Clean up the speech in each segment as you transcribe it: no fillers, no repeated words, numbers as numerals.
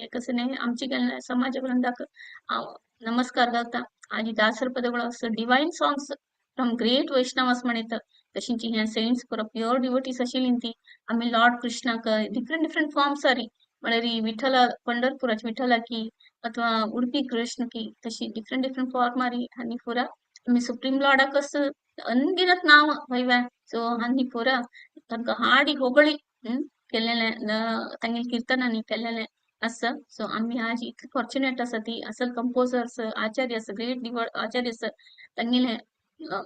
एकसने आमची ಸಮಾಜ ವೃಂದಕ್ಕೆ ನಮಸ್ಕಾರ घालता. आणि दासर पदಗಳು divine songs from great Vaishnavas म्हणत तशींची हे सेंट्स पुरो प्युअर डिवोटीस आशिल्ली ती. आमी लॉर्ड कृष्णाक डिफरंट डिफरंट फॉर्म्स आरी म्हळ्यार विठ्ठल पंढरपुराची विठ्ठलाकी अथवा उडपी कृष्ण की तशी डिफरंट डिफरंट फॉर्म आरी. आनी पुरा आमी सुप्रीम लॉर्डाक अनगिनत नाव वैव्या. ಸೊ आनी ಪೂರ तांकां हाडी होगळी केल्लेले तांगेले कीर्तनांनी केल्लेले आसा. सो आमी आज इतली फॉर्च्युनेट आसा ती असल कंपोजर्स आचार्य आसा, ग्रेट आचार्य आसा, तांगेले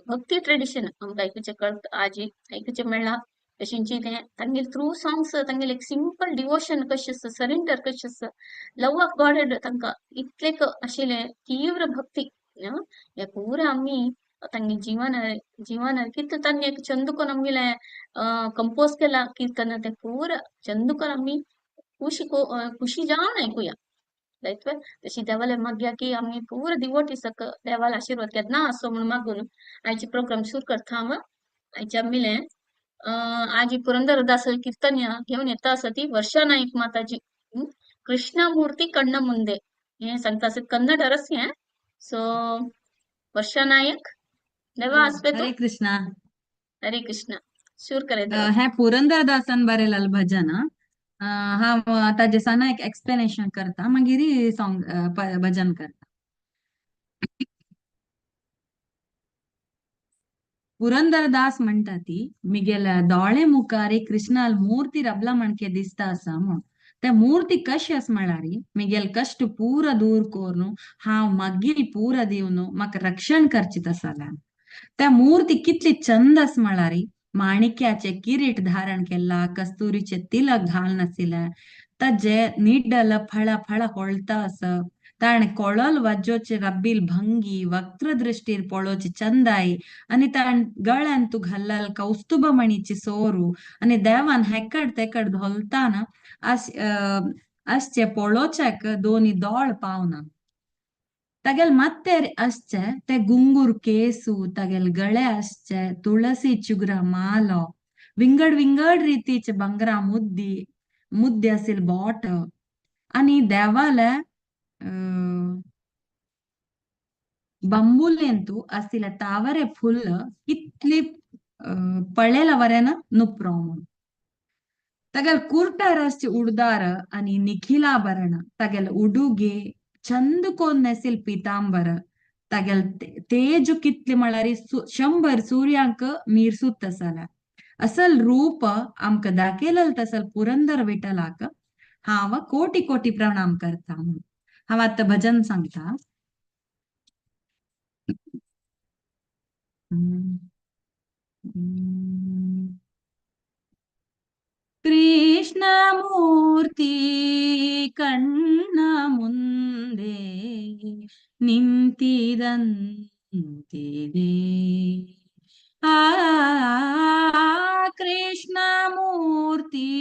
भक्ती ट्रेडिशन आमकां आयकुचें कळटा, आजी आयकुचें मेळ्ळां. तशेंची तें तांगेले थ्रू सॉंग्स तांगेले एक सिंपल डिवोशन कशें आसा, सरेंडर कशें आसा, लव ऑफ गॉड तांकां इतलें आशिल्लें तीव्र भक्ती. हे पूरा आमी तांगे जीवन जीवन कितलें तांणी एक चंद आमगेलें कंपोज केला कीर्तन तें पूरा चंद आमी खुशी खुशी जावन आयकुया. रायट. तशी देवाले मागया की आमी पूरा डिवोटीसाक देवाले आशिर्वाद केन्ना आसो म्हणून मागून आयचे प्रोग्राम सुरू करता हांव. आयचे आमगेलें आजी पुरंदरदास कीर्तन घेवन येता आसा ती वर्षा नाईक माताजी. कृष्णमूर्ती कण्ण मुंदे हें सांगता आसा, कन्नड अरस हें. सो वर्षा नायक देवा आसपे हरे कृष्णा. हरे कृष्णा. शूर करे. हे पुरंदरदासान बरयलेलें भजन. हांव ताजे साना एक एक्सप्लेनेशन करता, मागीर सॉंग भजन करता. पुरंदरदास म्हणटा ती मिगेल्या दोळे मुखार कृष्णाल मूर्ती रबला म्हणके दिसता आसा म्हूण. त्या मूर्ती कशी आसा म्हळ्यार मिगेल कश्ट पूरा दूर कोरून हांव मागील पूरा दिवन म्हाका रक्षण करचीत आसा. त्या मूर्ती कितली चंद आसा म्हळ्यार माणिक्याचे किरीट धारण केला, कस्तुरीचे तिलक घाल नाशिल्ले, ताजे निडल फळ फळ होळता आसा, ताणें कोळल वाजोवचे रब्बील भंगी वक्र दृष्टीर पळोवची चंदाई आनी ताणें गळ्यांत घाल्लल कौस्तुभमणीची सोरू आनी देवान हेकड तेकड धोलताना आसचे पळोवच्याक दोनी दोळ पावना. तागेल मात्तेर आसचे ते गुंगूर केसू, तागेल गळे आसचे तुळसी चुगरा मालो, विंगड विंगड रितीचे भांगरा मुद्दी मुद्दे आशिल्ले बोट आनी देवाले ಬಂಬುಲೆಂತು आशिल्ले तावरे फुल्ल कितली पळयला नुप्रो म्हूण. तागेल कुर्टार आसचे उडदार आनी निखिलाभरण, तागेल उडुगे चंद कोन्न नेसिल पितांबर, तागेल तेजू कितले म्हळ्यार 100 सूर्यांक मीरसूत आसले. असल रूप आमकां दाखयलेल तसल पुरंदर विठ्ठलाक हांव कोटी कोटी प्रणाम करता म्हूण. हांव आतां भजन सांगता. ಕೃಷ್ಣಮೂರ್ತಿ ಕಣ್ಣ ಮುಂದೆ ನಿಂತಿದಂತಿದೆ, ಆ ಕೃಷ್ಣಮೂರ್ತಿ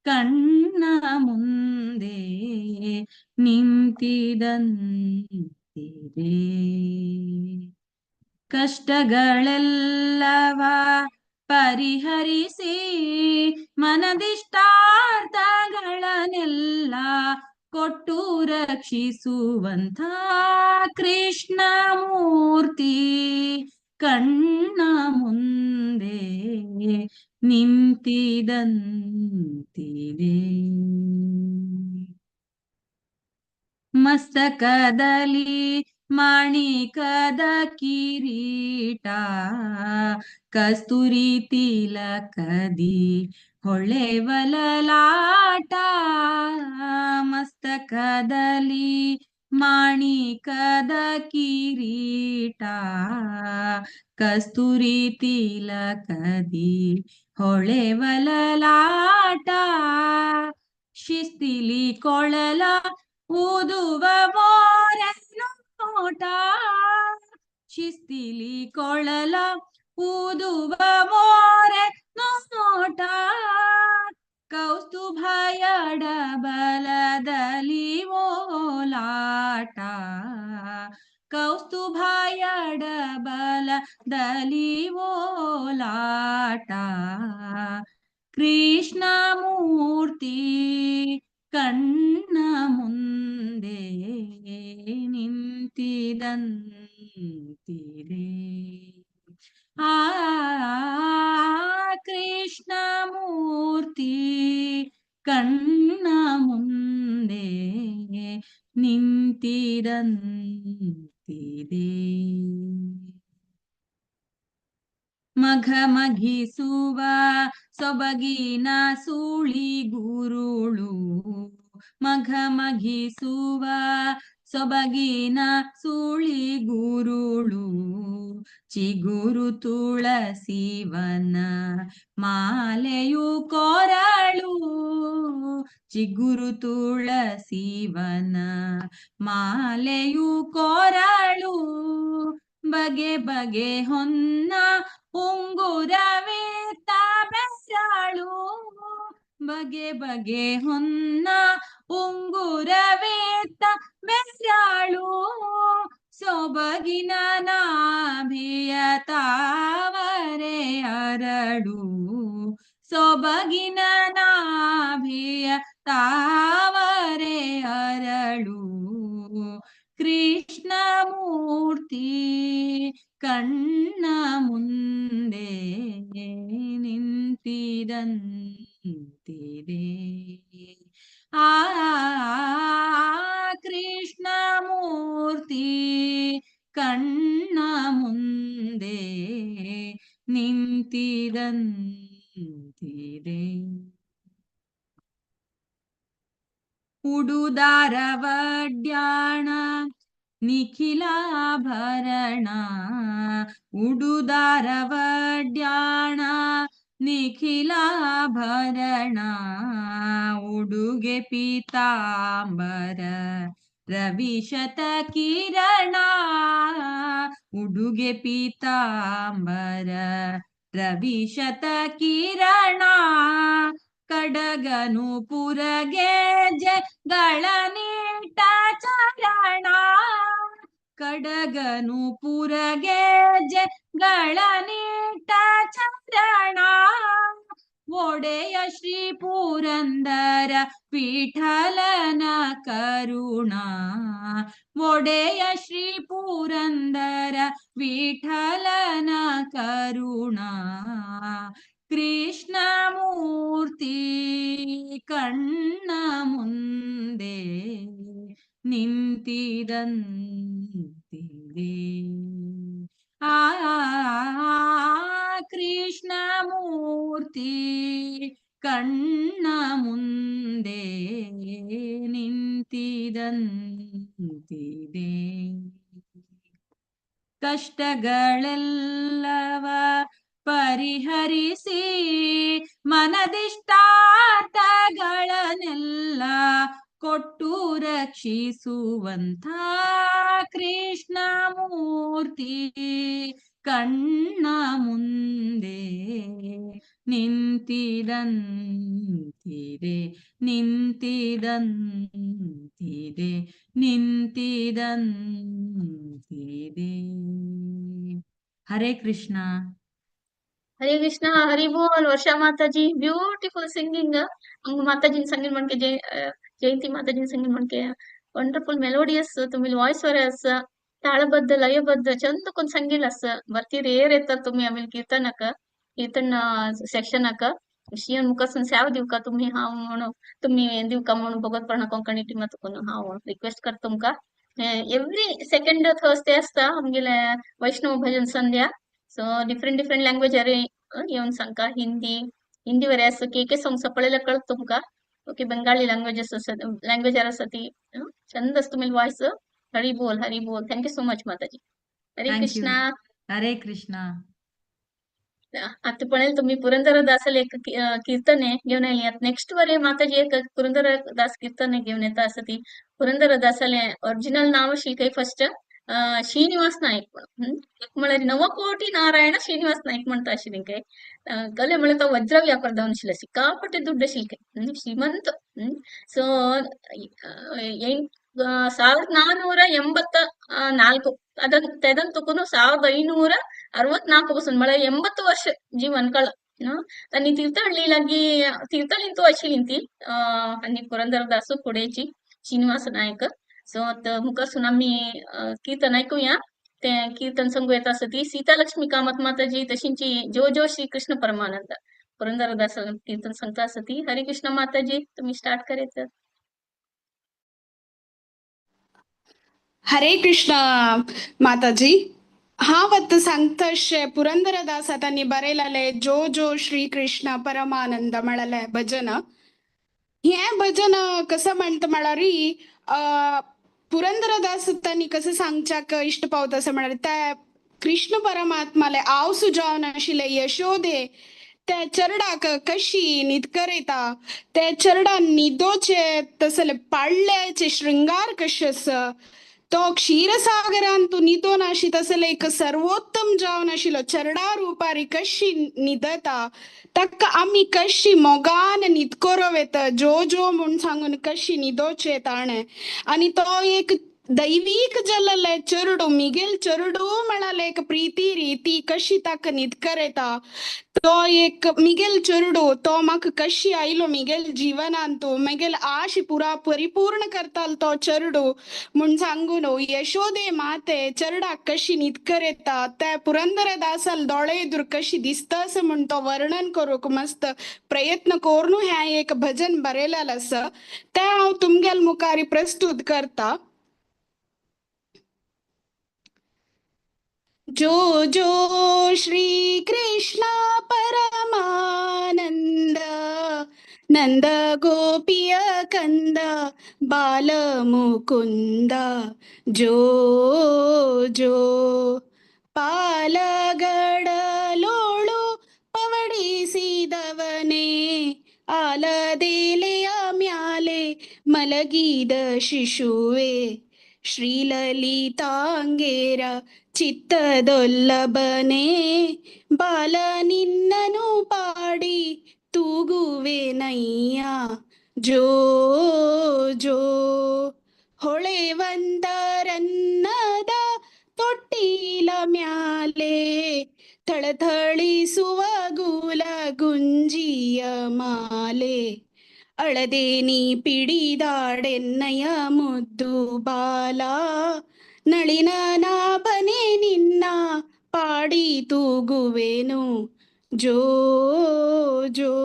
ಕಣ್ಣ ಮುಂದೆ ನಿಂತಿದಂತಿದೆ. ಕಷ್ಟಗಳೆಲ್ಲವ ಪರಿಹರಿಸಿ ಮನದಿಷ್ಟಾರ್ಥಗಳನ್ನೆಲ್ಲ ಕೊಟ್ಟು ರಕ್ಷಿಸುವಂಥ ಕೃಷ್ಣಮೂರ್ತಿ ಕಣ್ಣ ಮುಂದೆ ನಿಂತಿದಂತಿದೆ. ಮಸ್ತಕದಲ್ಲಿ ಮಾಣಿಕದ ಕಿರೀಟ, ಕಸ್ತೂರಿ ತಿಲಕದಿ ಹೊಳೆವಲಲಾಟ, ಮಸ್ತಕದಲ್ಲಿ ಮಾಣಿಕದ ಕಿರೀಟ, ಕಸ್ತೂರಿ ತಿಲಕದಿ ಹೊಳೆವಲಲಾಟ, ಶಿಸ್ತಿಲಿ ಕೊಳಲ ಊದುವ ಮೋರ ನೋಟ, ಶಿಸ್ತಿಲಿ ಕೊಳಲ ಊದುವ ಮೋರೆ ನೋಟ, ಕೌಸ್ತುಭಯಡ ಬಲದಲ್ಲಿ ಓಲಾಟ, ಕೌಸ್ತುಭಯಡ ಬಲದಲ್ಲಿ ಓಲಾಟ, ಕೃಷ್ಣಮೂರ್ತಿ ಕಣ್ಣ ಆ ಕೃಷ್ಣಮೂರ್ತಿ ಕಣ್ಣ ಮುಂದೆ ನಿಂತಿದಂತಿದೆ. ಮಘಮಘಿಸುವ ಸೊಬಗಿನ ಸುಳಿ ಗುರುಳು, ಮಘಮಘಿಸುವ ಸೊಬಗಿನ ಸುಳಿ ಗುರುಳು, ಚಿಗುರು ತುಳಸಿವನ ಮಾಲೆಯು ಕೊರಳು, ಚಿಗುರು ತುಳಸಿವನ ಮಾಲೆಯು ಕೊರಳು, ಬಗೆ ಬಗೆ ಹೊನ್ನ ಉಂಗುರವೇತ ಬೆಸಳು, ಬಗೆ ಬಗೆ ಹೊನ್ನ ಉಂಗುರವೇತ ಬೆಸಳು, ಸೊಬಗಿನ ನಾಭಿಯ ತಾವರೆ ಅರಳು, ಸೊಬಗಿನ ನಾಭಿಯ ತಾವರೆ ಅರಳು, ಕೃಷ್ಣಮೂರ್ತಿ ಕಣ್ಣ ಮುಂದೆ ನಿಂತಿದಂತಿದೆ. ಆ ಕೃಷ್ಣಮೂರ್ತಿ ಕಣ್ಣ ಮುಂದೆ ನಿಂತಿದಂತಿದೆ. ಉಡುದಾರವಡ್ಯಾಣ ನಿಖಿಲಾಭರಣ, ಉಡುದಾರವಡ್ಯಾಣ ನಿಖಿಲಾಭರಣ, ಉಡುಗೆ ಪೀತಾಂಬರ ರವಿಶತ ಕಿರಣ, ಉಡುಗೆ ಪೀತಾಂಬರ ರವಿಶತ ಕಿರಣ, ಕಡಗನು ಪುರಗೆಜೆ ಗಳನೀಟ ಚರಣ, ಕಡಗನು ಪುರಗೆಜೆ ಗಳನೀಟ ಚರಣ, ಒಡೆಯ ಶ್ರೀ ಪುರಂದರ ವಿಠಲನ ಕರುಣ, ಒಡೆಯ ಶ್ರೀ ಪುರಂದರ ವಿಠಲನ ಕರುಣ, ಕೃಷ್ಣಮೂರ್ತಿ ಕಣ್ಣ ಮುಂದೆ ನಿಂತಿದಂತಿದೆ. ಆ ಕೃಷ್ಣಮೂರ್ತಿ ಕಣ್ಣ ಮುಂದೆ ನಿಂತಿದಂತಿದೆ. ಕಷ್ಟಗಳೆಲ್ಲವ ಪರಿಹರಿಸಿ ಮನದಿಷ್ಟಾರ್ಥಗಳನ್ನೆಲ್ಲ ಕೊಟ್ಟು ರಕ್ಷಿಸುವಂಥ ಕೃಷ್ಣಮೂರ್ತಿ ಕಣ್ಣ ಮುಂದೆ ನಿಂತಿದಂತಿದೆ, ನಿಂತಿದಂತಿದೆ, ನಿಂತಿದಂತಿದೆ. ಹರೇ ಕೃಷ್ಣ. ಹರೇ ಕೃಷ್ಣ, ಹರಿ ಬೋಲ್. ವರ್ಷಾ ಮಾತಾಜಿ, ಬ್ಯೂಟಿಫುಲ್ ಸಿಂಗಿಂಗ್. ಮಾತಾಜಿನ ಸಂಗೀತ ಮಣ್ಕೆ ಜಯಂತಿ ಮಾತಾಜಿನ ಸಂಗೀತ ಮಣ್ಕೆ ವಂಡರ್ಫುಲ್ ಮೆಲೋಡಿಯಸ್ ತುಮಿಲ್ ವಾಯ್ಸ್ ವರಸ್ ತಾಳಬದ್ಧ ಲಯಬದ್ಧ ಚಂದಕ್ಕೊಂದ್ ಸಂಗೀತ ಅಸ್ ಬರ್ತೀರಿ ಏರ್ ಎತ್ತ ತುಮ್ಮಿ ಆಮೇಲೆ ಕೀರ್ತನಕ ಕೀರ್ತನ ಸೆಕ್ಷನ್ ಅಕ ಶಿವನ್ ಮುಖ ಸ್ಯಾव दिवका तुम्ही हांव म्हणून तुम्ही दिवका म्हणून भगवतपणा कोंकणी टीमा तुका हांव रिक्वेस्ट करता तुमकां. एव्हरी सेकंड थर्सडे आसता आमगेले Vaishnav bhajan Sandhya. So different different language अरे येवन सांगका हिंदी हिंदी वरे आसा के के सॉंग्स पळयल्यार कळत तुमकां. ओके बंगाली लँग्वेजेस आसा लँग्वेजार आसा ती चंद आसा तुमी वॉयस. हरी बोल हरी बोल. Thank you so much Mataji. Hare thank you. Krishna. Hare Krishna. आता पळयलें तुमी पुरंदरदासाले एक कीर्तन घेवन आयली. आतां नेक्स्ट वरे माताजी एक पुरंदरदास कीर्तन घेवन येता आसा ती. पुरंदरदासाले ओरिजिनल नांव आशिल्लें खंय फर्स्ट श्रीनिवास नायक म्हणून. एक म्हळ्यार नवकोटी नारायण श्रीनिवास नायक म्हणटा आशिल्लें खंय. कले म्हळ्यार तो वज्र व्यापार जावन आशिल्लो सिक्कापटे दुड्ड आशिल्ले खंय, ಶ್ರೀಮಂತ. ಸೊ 1484 ಅದನ್ ತೆದನ್ ತುಕುನು 1564 ಬसून म्हळ्यार 80 वर्ष जीवन काळ. आनी तीर्थहಳ್ಳಿ लागी तीर्थहಳ್ಳಿंतू आशिल्ली ती. आनी पुरंदरदासू कुडेची श्रीनिवास नायक. सो आतां मुखारसून आमी कीर्तन ऐकूया. तें कीर्तन सांगू येता आसा ती सीतालक्ष्मी कामत माताजी तशींची जो जो श्री कृष्ण परमानंद पुरंदरदास कीर्तन सांगता आसा ती. हरे कृष्ण माताजी, तुम्ही स्टार्ट करायचं. हरे कृष्ण माताजी. हांव सांगतशें पुरंदरदासा तांणी बरयलेलें जो जो श्री कृष्ण परमानंद म्हळेलें भजन. हें भजन कसं म्हणटा म्हळ्यार पुरंदरदास तांणी कसं सांगच्याक इश्ट पावता असं म्हळ्यार त्या कृष्ण परमात्माले आवसू जावन आशिल्ले यशोदे त्या चरडाक कशी न्हीद करयता, त्या चरडान न्हिदोचे तसले पाडल्याचे शृंगार कशें आसा, तो क्षीरसागरान तूं न्हिदोन आशी तसले एक सर्वोत्तम जावन आशिल्लो चरडा रुपारी कशी न्हिदता, ताका आमी कशी मोगान न्हीद करूं येता, जो जो म्हूण सांगून कशी न्हिदोचे ताणें. आनी तो एक दैवीक जल्लले चरडू मिगेल चरडू म्हळ्यार एक प्रिती रीती कशी ताका न्हीद करयता, तो एक मिगेल चरडू तो म्हाका कशी आयलो मिगेल जिवनांत, तो मिगेल आश पुरा परिपूर्ण करतालो तो चरडू म्हूण सांगून यशोदे माते चरडाक कशी न्हीद करयता त्या पुरंदरदासाल दोळे एदूर कशी दिसता असं म्हूण तो वर्णन करूंक मस्त प्रयत्न करून हें एक भजन बरयलेलें आसा, तें हांव तुमगेल मुखार प्रस्तुत करता. जो जो श्री कृष्ण परमानंद नंद गोपिय कंद बाल मुकुंद जो जो पालगडलोळु पवಡಿಸಿದವನೇ ಆಲದೆಲೆಯ ಮ್ಯಾಲೆ ಮಲಗಿದ ಶಿಶುವೆ ಶ್ರೀಲಲಿತಾಂಗೇರ ಚಿತ್ತದೊಲ್ಲಬನೇ ಬಾಲ ನಿನ್ನನು ಪಾಡಿ ತೂಗುವೆನಯ್ಯ ಜೋ ಜೋ ಹೊಳೆವಂದರನ್ನದ ತೊಟ್ಟಿಲ ಮ್ಯಾಲೆ ಥಳಥಳಿಸುವ ಗುಲ ಗುಂಜಿಯ ಮಾಲೆ ಅಳದೆ ನೀ ಪಿಡಿದಾಡೆನ್ನಯ ಮುದ್ದು ಬಾಲ ನಳಿನ ನಾಭನೆ ನಿನ್ನ ಪಾಡಿ ತೂಗುವೆನು ಜೋ ಜೋ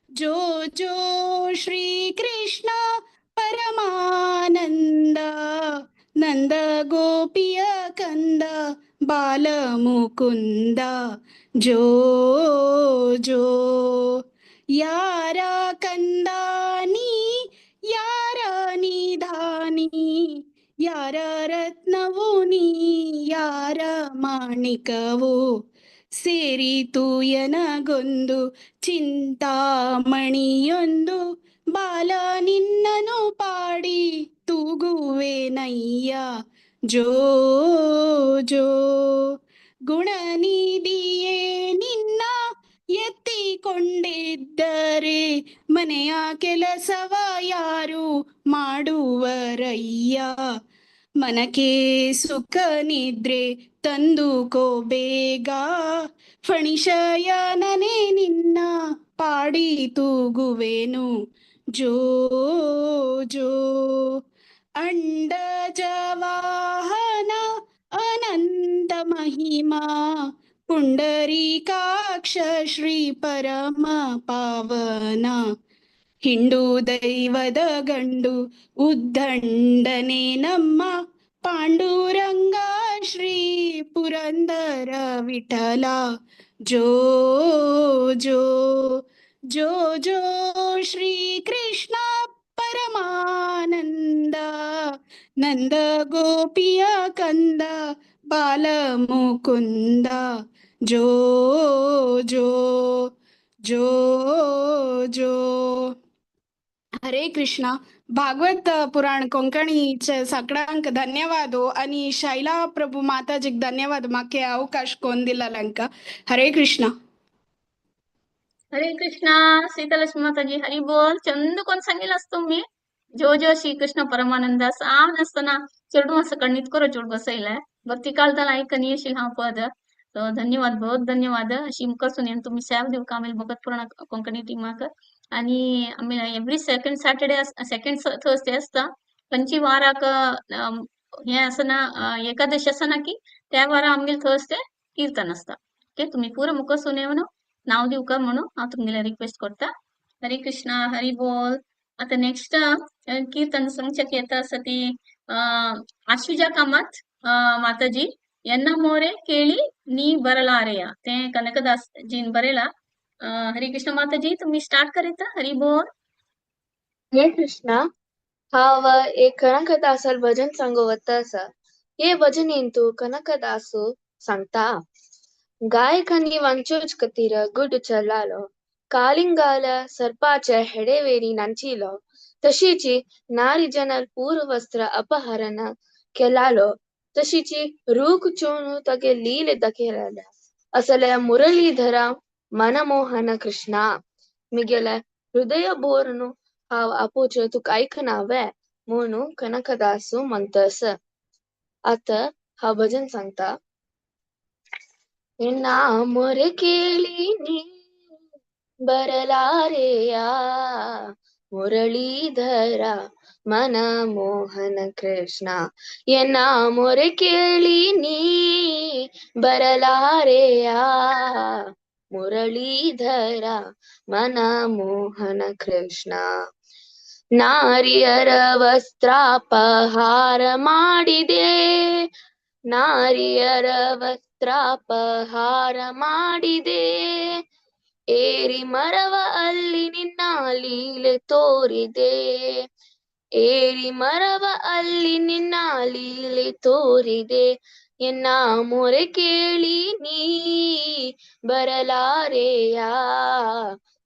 ಜೋ ಜೋ ಶ್ರೀ ಕೃಷ್ಣ ಪರಮಾನಂದ ನಂದ ಗೋಪಿಯ ಕಂದ ಬಾಲ ಮುಕುಂದ ಜೋ ಜೋ ಯಾರ ಕಂದಾನಿ ಯಾರ ನಿಧಾನಿ ಯಾರ ರತ್ನವು ನೀ ಯಾರ ಮಾಣಿಕವು ಸೇರಿತು ಎನಗೊಂದು ಚಿಂತಾಮಣಿಯೊಂದು ಬಾಲ ನಿನ್ನನು ಪಾಡಿ ತೂಗುವೆನಯ್ಯ ಜೋ ಜೋ ಗುಣನಿಧಿಯೇ ನಿನ್ನ ಎತ್ತಿಕೊಂಡಿದ್ದರೆ ಮನೆಯ ಕೆಲಸವ ಯಾರು ಮಾಡುವರಯ್ಯ ಮನಕೆ ಸುಖ ನಿದ್ರೆ ತಂದುಕೋ ಬೇಗ ಫಣಿಶಯನನೇ ನಿನ್ನ ಪಾಡಿ ತೂಗುವೆನು ಜೋ ಜೋ ಅಂಡಜವಾಹನ ಅನಂತ ಮಹಿಮಾ ಪುಂಡರೀಕಾಕ್ಷ ಶ್ರೀ ಪರಮ ಪಾವನ ಹಿಂಡು ದೈವದ ಗಂಡು ಉದ್ದಂಡನೆ ನಮ್ಮ ಪಾಂಡುರಂಗ ಶ್ರೀ ಪುರಂದರ ವಿಠಲ ಜೋ ಜೋ ಜೋ ಜೋ ಶ್ರೀ ಕೃಷ್ಣ ಪರಮಾನಂದ ನಂದ ಗೋಪಿಯ ಕಂದ ಬಾಲ ಮುಕುಂದ ಜೋ ಜೋ ಜೋ ಜೋ. हरे कृष्णा. भागवत पुराण कोंकणीचे सगळ्यांक धन्यवाद हो आणि शैला प्रभू माताजीक धन्यवाद माके अवकाश कोण दिला तांकां. हरे कृष्णा. हरे कृष्णा सीतालक्ष्मी माताजी हरी बोल. चंद कोण सांगेल तुम्ही जो जो श्री कृष्ण परमानंद सान आसतना चेडूं असं कण्णीत करो चेडूं बसयलाय भक्ती काळताला ऐकन येशील हा पद. तो धन्यवाद, बहुत धन्यवाद. अशी मुखारसून येवन तुमी सेवा दिवंक आमी भगत पुराण कोंकणी टिमाक. आणि आमी every second Saturday second Thursday आसता खंयची वाराक हें आसना, एकादशी आसना की त्या वारा आमगेले थर्सडे कीर्तन आसता. ओके, तुमी पुरो मुखासून येवन नांव दिवका म्हणून हांव तुमगेले रिक्वेस्ट करता. हरे कृष्णा, हरी बोल. आता नेक्स्ट कीर्तन सांगच्याक येता आसा ती आशुजा कामत माताजी. ಎನ್ನ ಮೋರೆ ಕೇಳಿ ನೀ ಬರಲಾರೆಯ ते कनकदास जीन बरेला. हरे कृष्ण माताजी, तुम्ही स्टार्ट करीता. हरी बोल. हरे कृष्णा. हांव एक कनकदासाल भजन सांगू वता आसा. हे भजनेंतु कनकदासु सांगता, गायकांनी वांचोच खातीर गुड चलालो, कालिंगाल सर्पाचे हेडेवेरी नांचिलो, तशीची नारी जनल पूर्ववस्त्र अपहरण केलालो, तशीची रूख चून तगे लीले दखेलाले, असले मुरलीधर मनमोहन कृष्णा मिगेले हृदय बोरनु हांव आपोवचें तुका आयकनावे म्हणून कनकदासु म्हणतस. आतां हांव भजन सांगता. ಎನ್ನ ಮೊರೆ ಕೇಳಿ ನೀ ಬರಲಾರೆಯ ಮುರಳೀಧರ ಮನಮೋಹನ ಕೃಷ್ಣ, ಎನ್ನ ಮೊರೆ ಕೇಳಿ ನೀ ಬರಲಾರೆಯ ಮುರಳೀಧರ ಮನಮೋಹನ ಕೃಷ್ಣ. ನಾರಿಯರ ವಸ್ತ್ರಾಪಹಾರ ಮಾಡಿದೆ, ನಾರಿಯರ ವಸ್ತ್ರಾಪಹಾರ ಮಾಡಿದೆ, ಏರಿ ಮರವ ಅಲ್ಲಿ ನಿನ್ನ ಲೀಲೆ ತೋರಿದೆ, ಏರಿ ಮರವ ಅಲ್ಲಿ ನಿನ್ನ ಲೀಲೆ ತೋರಿದೆ, ಎನ್ನ ಮೊರೆ ಕೇಳಿ ನೀ ಬರಲಾರೆಯ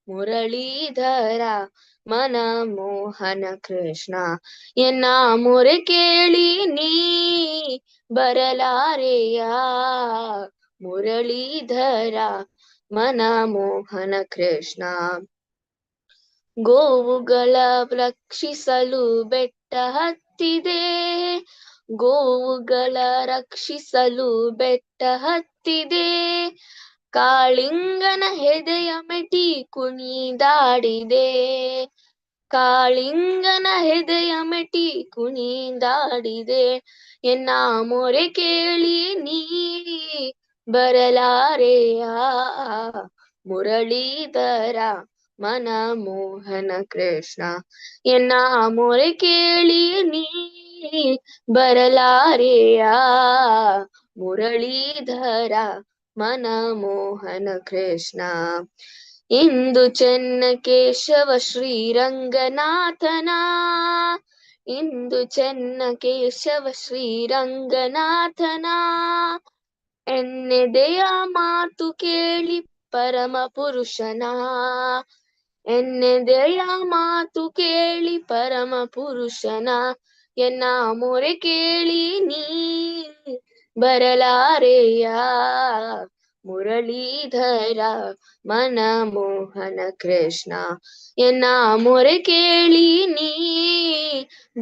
ಮುರಳೀಧರ ಮನಮೋಹನ ಕೃಷ್ಣ, ಎನ್ನ ಮೊರೆ ಕೇಳಿ ನೀ ಬರಲಾರೆಯ ಮುರಳೀಧರ ಮನಮೋಹನ ಕೃಷ್ಣ. ಗೋವುಗಳ ರಕ್ಷಿಸಲು ಬೆಟ್ಟ ಹತ್ತಿದೆ, ಗೋವುಗಳ ರಕ್ಷಿಸಲು ಬೆಟ್ಟ ಹತ್ತಿದೆ, ಕಾಳಿಂಗನ ಹೆದೆಯ ಮೆಟಿ ಕುಣಿದಾಡಿದೆ, ಕಾಳಿಂಗನ ಹೆದೆಯ ಮೆಟಿ ಕುಣಿದಾಡಿದೆ, ಎನ್ನ ಮೊರೆ ಕೇಳಿ ನೀ ಬರಲಾರೆಯ ಮುರಳೀಧರ ಮನಮೋಹನ ಕೃಷ್ಣ, ಎನ್ನ ಮೊರೆ ಕೇಳಿ ನೀ ಬರಲಾರೆಯ ಮುರಳೀಧರ ಮನಮೋಹನ ಕೃಷ್ಣ. ಇಂದು ಚೆನ್ನ ಕೇಶವ ಶ್ರೀರಂಗನಾಥನ, ಇಂದು ಚೆನ್ನ ಕೇಶವ ಶ್ರೀರಂಗನಾಥನ, ಎನ್ನೆದೆಯ ಮಾತು ಕೇಳಿ ಪರಮ ಪುರುಷನ, ಎನ್ನೆದೆಯ ಮಾತು ಕೇಳಿ ಪರಮ ಪುರುಷನ, ಎನ್ನ ಮೊರೆ ಕೇಳಿ ನೀ ಬರಲಾರೆಯ ಮುರಳೀಧರ ಮನಮೋಹನ ಕೃಷ್ಣ, ಎನ್ನ ಮೊರೆ ಕೇಳಿ ನೀ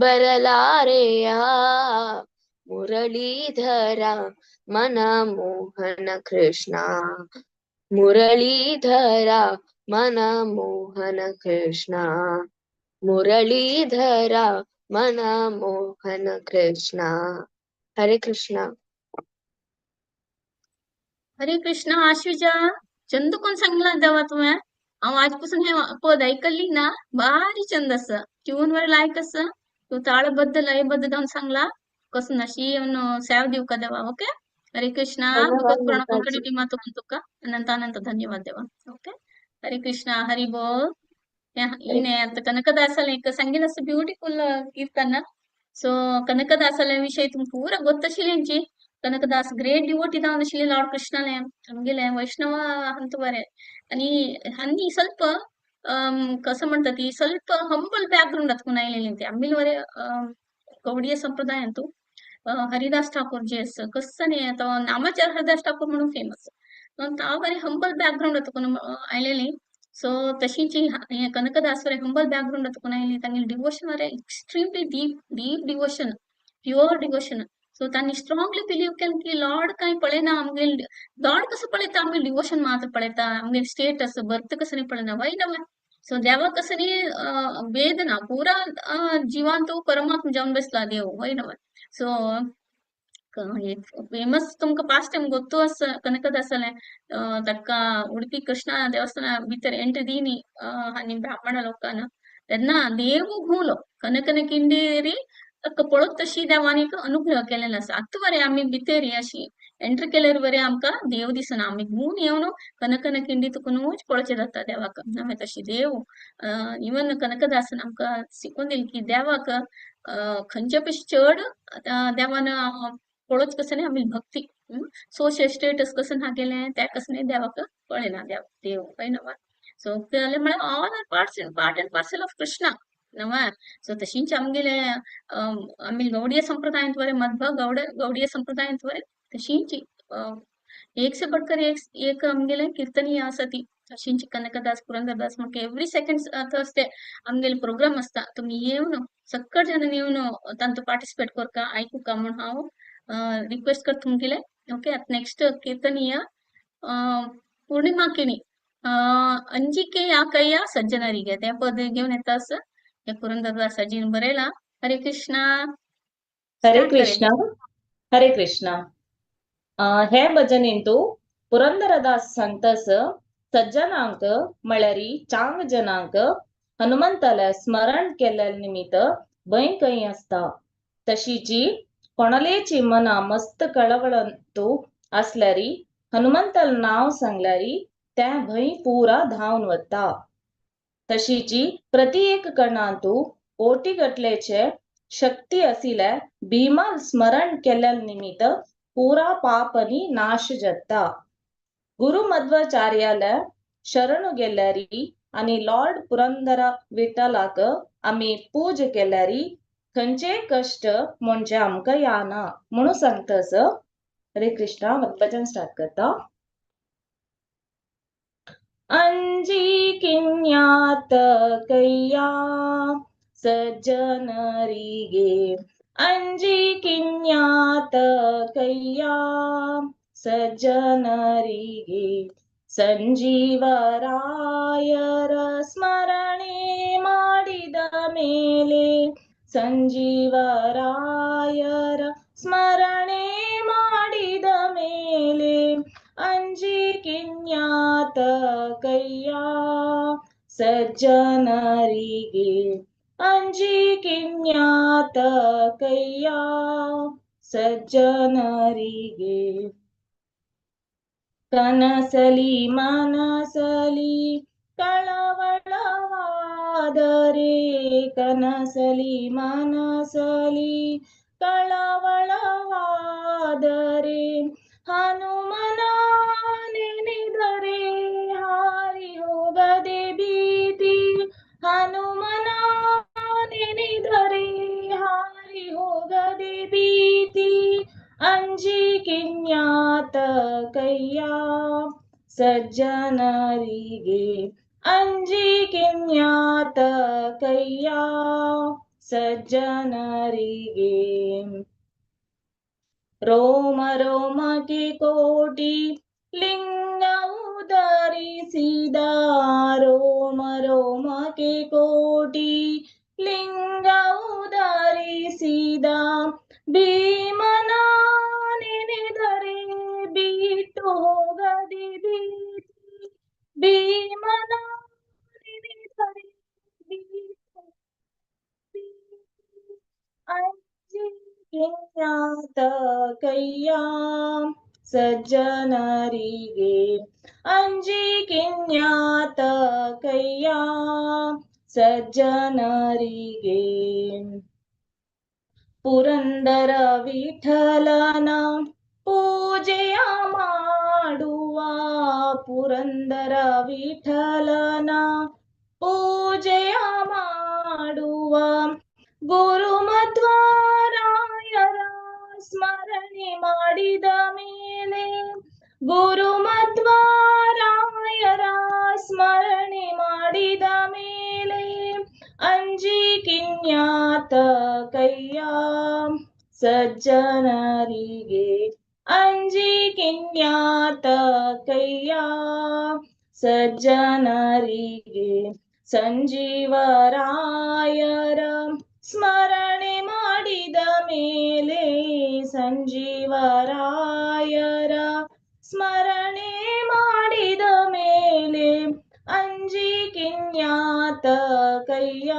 ಬರಲಾರೆಯ ಮುರಳೀಧರ ಮನಮೋಹನ ಕೃಷ್ಣ, ಮುರಳೀಧರ ಮನಮೋಹನ ಕೃಷ್ಣ, ಮುರಳೀಧರ ಮನಮೋಹನ ಕೃಷ್ಣ. ಹರೇ ಕೃಷ್ಣ. हरे कृष्ण. आश्विजा, चंद कोण सांगला देवा तुवें? हांव आज पासून हें पद आयकल्ली ना, बारी चंद आसा, ट्यून बरें लायक आसा. तूं ताळबद्ध लयबद्ध जावन सांगला, कसो नशी येवन सेव दिवका देवा. ओके, हरे कृष्णा. धन्यवाद भगवत पुराण कोंकणी माताजी. टीमा तुका अनंत अनंत धन्यवाद देवा. ओके, हरे कृष्णा, हरी बोल. हिने आता कनकदासाले एक सांगील असं ब्युटिफुल कीर्तन. सो कनकदासाले विषय तुमकां पूरा ಗೊತ್ತशिल्लेंची. कनकदास ग्रेट डिवोटी जावन आशिल्ले लॉर्ड कृष्णाले, आमगेले वैष्णव अंत बरे. आणि आनी ಸ್ವಲ್ಪ कसं म्हणतात ती ಸ್ವಲ್ಪ हंबल बॅकग्राऊंड आतून आयलेली ती. आमगेले बरे गौडीय संप्रदायांतू हरिदास ठाकूर जे आसा कसं न्ही तो नामाचार हरिदास ठाकूर म्हणून फेमस, ता बरे हंबल बॅकग्राऊंड आतून आयलेली. सो तशीच हे कनकदास बरे हंबल बॅकग्राऊंड आतून आयली. तांगेले डिवोशन बरे extremely deep deep devotion, pure devotion. So तांणी स्ट्रॉंगली बिलीव केलें की लॉर्ड कांय पळयना आमगेले, लॉर्ड कसो पळयता आमगेले डिवोशन मात्र पळयता, आमगेले स्टेटस बर्थ कसो न्ही पळयना. वय नव्हे सो देवाक कसं न्ही भेद ना, पुरा जिवान तो परमात्मा जावन बसला देव, हय न्हय. सो फेमस तुमकां पास्ट टायम ಗೊತ್ತು आसा कनकदासालें. ताका उडपी कृष्णा देवस्थाना भितर एंट्री दिनी आनी ब्राह्मण लोकांना, तेन्ना देव घुंवलो कनकन किंडेरी ताका पळोत तशी देवान एक अनुग्रह केलेलो आसा. आतां बरें आमी भितर अशी एंट्री केल्यार बरें आमकां देव दिसना, आमी घुंवून येवन कनकन किंडी तुकूनच पळोवचें जाता देवाक. हांवें तशी देव इवन कनकदासान आमकां शिकून दिलें की देवाक खंयच्या पेक्षा चड देवान पळोवच कसं न्ही आमी भक्ती, सोशल स्टेटस कसं ना केलें त्या कसं न्ही देवाक पळयना देव देव हय न्हय. सो जाल्यार म्हळ्यार all are parts part and parcel of Krishna न्हय. सो तशींच आमगेले आमी गौडीय संप्रदायांत बरें मध्व गौडीय संप्रदायांत बरें तशींच एक से बढ़कर एक एक आमगेले कीर्तनीय आसा ती. तशींच कनकदास पुरंदरदास म्हणटा एवरी सेकंड थर्सडे आमगेले प्रोग्राम आसता, तुमी येवन सक्कट जाणांनी येवन तांतू पार्टिसिपेट करका आयकुका म्हूण हांव रिक्वेस्ट करता तुमगेले. ओके, आतां नेक्स्ट कीರ್ತनीय पूर्णिमा किणी अंजिके याकಯ್ಯ ಸಜ್ಜನರಿಗೆ ते पद घेवन येता आसा. हे पुरंदरदासाजीन बरयला. हरे कृष्णा. हरे स्टार्ट करे. कृष्णा हरे कृष्णा. हे भजन इंतू पुरंदरदास सांगतास सज्जनांक म्हळ्यारी चांग जनांक हनुमंताल्या स्मरण केल्ल्या निमित्त भंय खंय आसता. तशीची कोणालेची मना मस्त कळवळंतू आसल्यारी हनुमंताल नांव सांगल्यारी तें भंय पुरा धांवन वता. तशीची प्रति एक कणांतू कोटी गटलेचे शक्ती आशिल्ले भीमाल स्मरण केल्ल्या निमित्त पुरा पापनी नाश जाता. गुरु मध्वाचार्याल्या शरणु गेल्यारी आनी लॉर्ड पुरंदर विठ्ठलाक आमी पूज केल्यारी खंयचे कश्ट म्हणजे आमकां याना म्हणून सांगतास. हरे कृष्णा. भजन स्टार्ट करता. अंजी किन्यात कैया सज्जनರಿಗೆ, ಅಂಜಿ ಕಿನ್ಯಾತ ಕೈಯ ಸಜ್ಜನರಿಗೆ, ಸಂಜೀವರಾಯರ ಸ್ಮರಣೆ ಮಾಡಿದ ಮೇಲೆ, ಸಂಜೀವರಾಯರ ಸ್ಮರಣೆ ಮಾಡಿದ ಮೇಲೆ, ಅಂಜಿ ಕಿನ್ಯಾತ ಕೈಯ ಸಜ್ಜನರಿಗೆ, ಅಂಜಿ ಕಿನ್ಯಾತ ಕೈಯ ಸಜ್ಜನರಿಗೆ. ಕನಸಲಿ ಮನಸಲಿ ಕಳವಳವಾದರೆ, ಕನಸಲಿ ಮನಸಲಿ ಕಳವಳವಾದರೆ, ಹನುಮನ ನೆನೆದರೆ ಹಾರಿ ಹೋಗದೆ ಭೀತಿ, ಹನುಮನ ನೆನೆದರೆ ಹಾರಿ ಹೋಗದೆ ಭೀತಿ, ಅಂಜಿ ಕಿನ್ಯಾತ ಕೈಯ ಸಜ್ಜನರಿಗೆ, ಅಂಜಿ ಕಿನ್ಯಾತ ಕೈಯ ಸಜ್ಜನರಿಗೆ. ರೋಮ ರೋಮಕ್ಕೆ ಕೋಟಿ ಲಿಂಗವು ಧರಿಸಿದ, ರೋಮ ರೋಮಕ್ಕೆ ಕೋಟಿ ಲಿಂಗವು ಧರಿಸಿದ, ಭೀಮನ ನೆನೆದರೆ ಬಿಟ್ಟು ಹೋಗದೆ ಭೀತಿ, ಭೀಮನ ನೆನೆದರೆ ಬಿಟ್ಟು ಅಂಜಿ ಕಿನ್ಯಾತ ಕೈಯ ಸಜ್ಜನರಿಗೆ, ಅಂಜಿ ಕಿನ್ಯಾತ ಕೈಯ ಸಜ್ಜನರಿಗೆ. ಪುರಂದರ ವಿಠಲನ ಪೂಜೆಯ ಮಾಡುವ, ಪುರಂದರ ವಿಠಲನ ಪೂಜೆಯ ಮಾಡುವ, ಗುರು ಮಧ್ವರಾಯರ ಸ್ಮರಣೆ ಮಾಡಿದ ಮೇಲೆ, ಗುರು ಮಧ್ವರಾಯರ ಸ್ಮರಣೆ ಮಾಡಿದ ಮೇಲೆ, ಅಂಜಿ ಕಿನ್ಯಾತ ಕೈಯ ಸಜ್ಜನರಿಗೆ, ಅಂಜಿ ಕಿನ್ಯಾತ ಕೈಯ ಸಜ್ಜನರಿಗೆ. ಸಂಜೀವರಾಯರ ಸ್ಮರಣೆ ಮಾಡಿದ ಮೇಲೆ, ಸಂಜೀವರಾಯರ ಸ್ಮರಣೆ ಮಾಡಿದ ಮೇಲೆ, ಅಂಜಿ ಕಿನ್ಯಾತ ಕೈಯ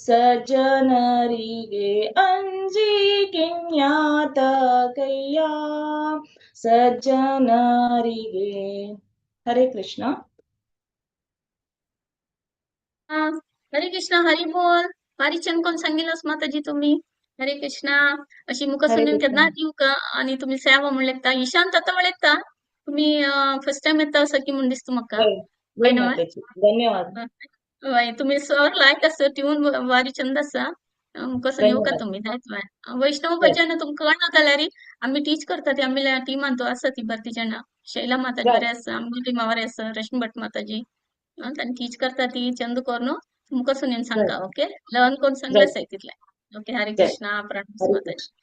ಸಜ್ಜನರಿಗೆ, ಅಂಜಿ ಕಿನ್ಯಾತ ಕೈಯ ಸಜ್ಜನರಿಗೆ. ಹರೇ ಕೃಷ್ಣ. हरे कृष्ण, हरी बोल. भारी छान कोण सांगितलंस माताजी तुम्ही. हरे कृष्ण. अशी मुका हरे सुनून कृष्ण. केन्ना दिवका आणि तुम्ही सेवा म्हणले ईशान ताता वळेता तुम्ही फर्स्ट टाइम येता असं की म्हण दिसता म्हाका. वय वय वय न्हय? माताजी, धन्यवाद. वय, तुम्ही स्वर लायक आसा, ट्यून भारी चंद आसा. मुका येवका धन्यवाद. तुम्ही जायत वय. वैष्णव जय भजन तुमकां कळना जाल्यार आमी टीच करता ती, आमी टिमान तो आसा ती भरती जाणां. शैला माताजी जय बरें आसा, आमगे टिमा बरें आसा, रश्मी भट माताजी तांणी टीच करता ती चंद कोरून तुमकां सुनेन जय सांगता. ओके, लर्न करून सांगले जय आसाय तितलें. ओके, हरे जय कृष्णा. प्रणाम हरे माताजी. कृष्ण.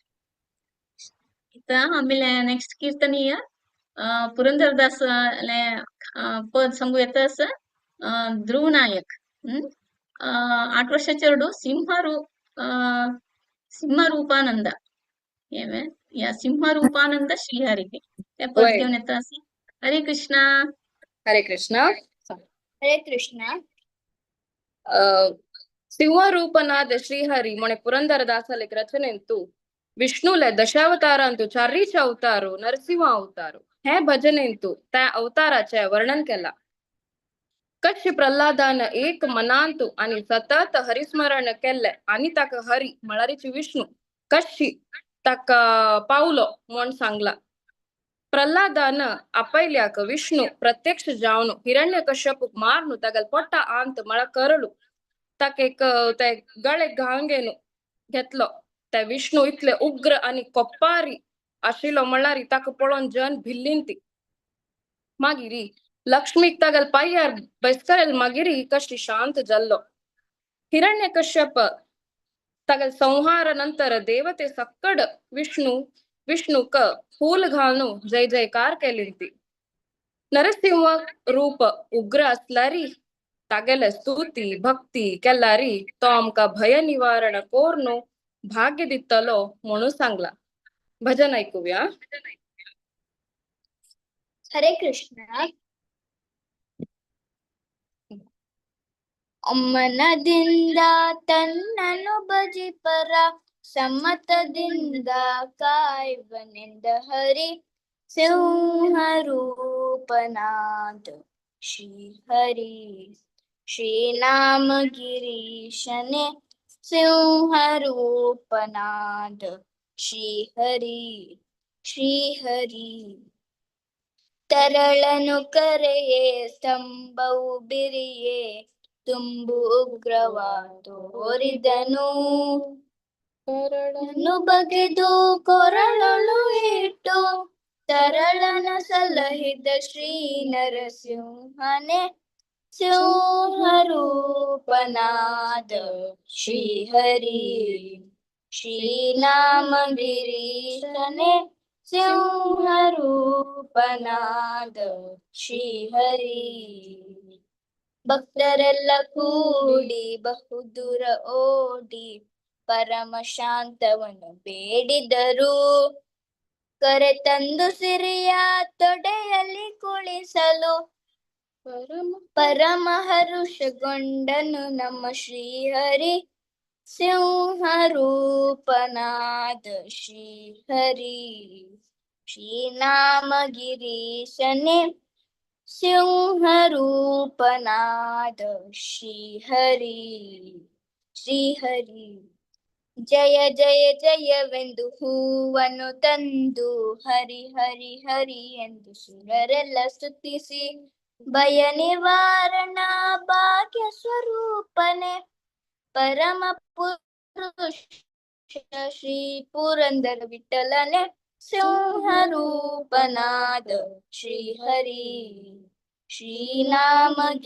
इथं आम्ही नेक्स्ट कीर्तनीय पुरंदरदास पद सांगू येतं असं. ध्रुव नायक. 8 वर्षाचे चेडू सिंहरूपानंद या सिंहरूपानंद श्रीहरी ते पद होय. घेऊन येतं असं. हरे कृष्णा. हरे कृष्ण. हरे कृष्णा. ಸಿಂಹರೂಪನಾದ ಶ್ರೀಹರಿ ಮೊಣೆ ಪುರಂದರದಾಸಲಿಕ್ ರಚನೆಂತು ವಿಷ್ಣುಲೆ ದಶಾವತಾರಂತು ಚಾರೀಚ अवतारो नरसिंह अवतारो हे भजनेंतु त्या अवताराचे वर्णन केला. कच्छ प्रल्हादान एक मनांतु आणि सतत हरिस्मरण केल्ले आणि ताका हरी म्हळ्यारीची विष्णू कशी ताका पावलो म्हण सांगला. प्रल्हादान आपयल्याक विष्णू प्रत्यक्ष जावन हिरण्य कश्यपूक मारनु तागेल पोट्टा आंत मळ करळू ताका एक ते गळे घांगेनु घेतलो. ते विष्णू इतले उग्र आणि कोप्पारी आशिल्लो म्हणल्यार ताका पळोवन जन भिल्लीन ती. मागीर लक्ष्मीक तागेल पांयार बेसकरेल मागीर कशी शांत जाल्लो. हिरण्य कश्यप तागेल संहार नंतर देवते सक्कड विष्णूक फूल घालून जय जयकार केली ती. नरसिंह रूप उग्र असल्यारी तागेले स्तुती भक्ती केल्यारी तो आमकां भय निवारण कोरनु भाग्य दितलो म्हणून सांगला. भजन ऐकूया. हरे कृष्ण. ಒಮ್ಮನದಿಂದ ತನ್ನನು ಭಜಿಪರ ಸಮ್ಮತದಿಂದ ಕಾಯುವನೆಂದ ಹರಿ ಸಿಂಹರೂಪನಾದ ಶ್ರೀಹರಿ ಶ್ರೀನಾಮಗಿರೀಶನೆ ಸಿಂಹರೂಪನಾದ ಶ್ರೀಹರಿ ಶ್ರೀಹರಿ. ತರಳನು ಕರೆಯೇ ಸ್ತಂಭವು ಬಿರಿಯೇ ತುಂಬು ಉಗ್ರವ ತೋರಿದನು. ಕೊರಳನು ಬಗೆದು ಕೊರಳಲು ಇಟ್ಟು ತರಳನ ಸಲಹಿದ ಶ್ರೀ ನರಸಿಂಹನೇ ಸಿಂಹರೂಪನಾದ ಶ್ರೀಹರಿ ಶ್ರೀನಾಮಗಿರೀಶನೇ ಸಿಂಹರೂಪನಾದ ಶ್ರೀಹರಿ. ಭಕ್ತರೆಲ್ಲ ಕೂಡಿ ಬಹುದೂರ ಓಡಿ ಪರಮ ಶಾಂತವನ್ನು ಬೇಡಿದರು. ಕರೆತಂದು ಸಿರಿಯ ತೊಡೆಯಲ್ಲಿ ಕುಳಿಸಲು ಪರಮ ಹರುಷಗೊಂಡನು ನಮ್ಮ ಶ್ರೀಹರಿ ಸಿಂಹರೂಪನಾದ ಶ್ರೀಹರಿ ಶ್ರೀನಾಮಗಿರೀಶನೇ ಸಿಂಹರೂಪನಾದ ಶ್ರೀಹರಿ ಶ್ರೀಹರಿ. ಜಯ ಜಯ ಜಯವೆಂದು ಹೂವನ್ನು ತಂದು ಹರಿ ಹರಿ ಹರಿ ಎಂದು ಸುರರೆಲ್ಲ ಸ್ತುತಿಸಿ ಭಯ ನಿವಾರಣ ಭಾಗ್ಯ ಸ್ವರೂಪನೆ ಪರಮ ಪುರುಷ ಶ್ರೀ ಪುರಂದರ ವಿಠಲನೆ ಸಿಂಹರೂಪನಾದ ಶ್ರೀಹರಿ ಶ್ರೀನಾಮಗಿರೀಶನೆ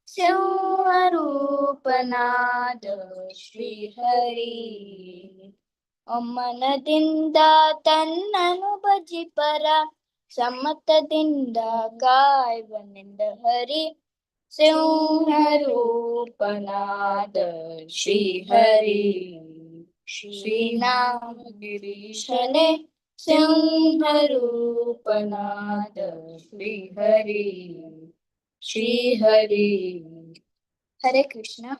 ಸಿಂಹರೂಪನಾದ ಶ್ರೀಹರಿ. ಒಮ್ಮನದಿಂದ ತನ್ನನು ಭಜಿಪರ ಸಮ್ಮತದಿಂದ ಕಾಯುವನೆಂದ ಹರಿ सिंह रूप नाद श्री हरि। श्री नाम गिरीशने सिंह रूप नाद श्री हरि। श्री हरि। हरे कृष्ण।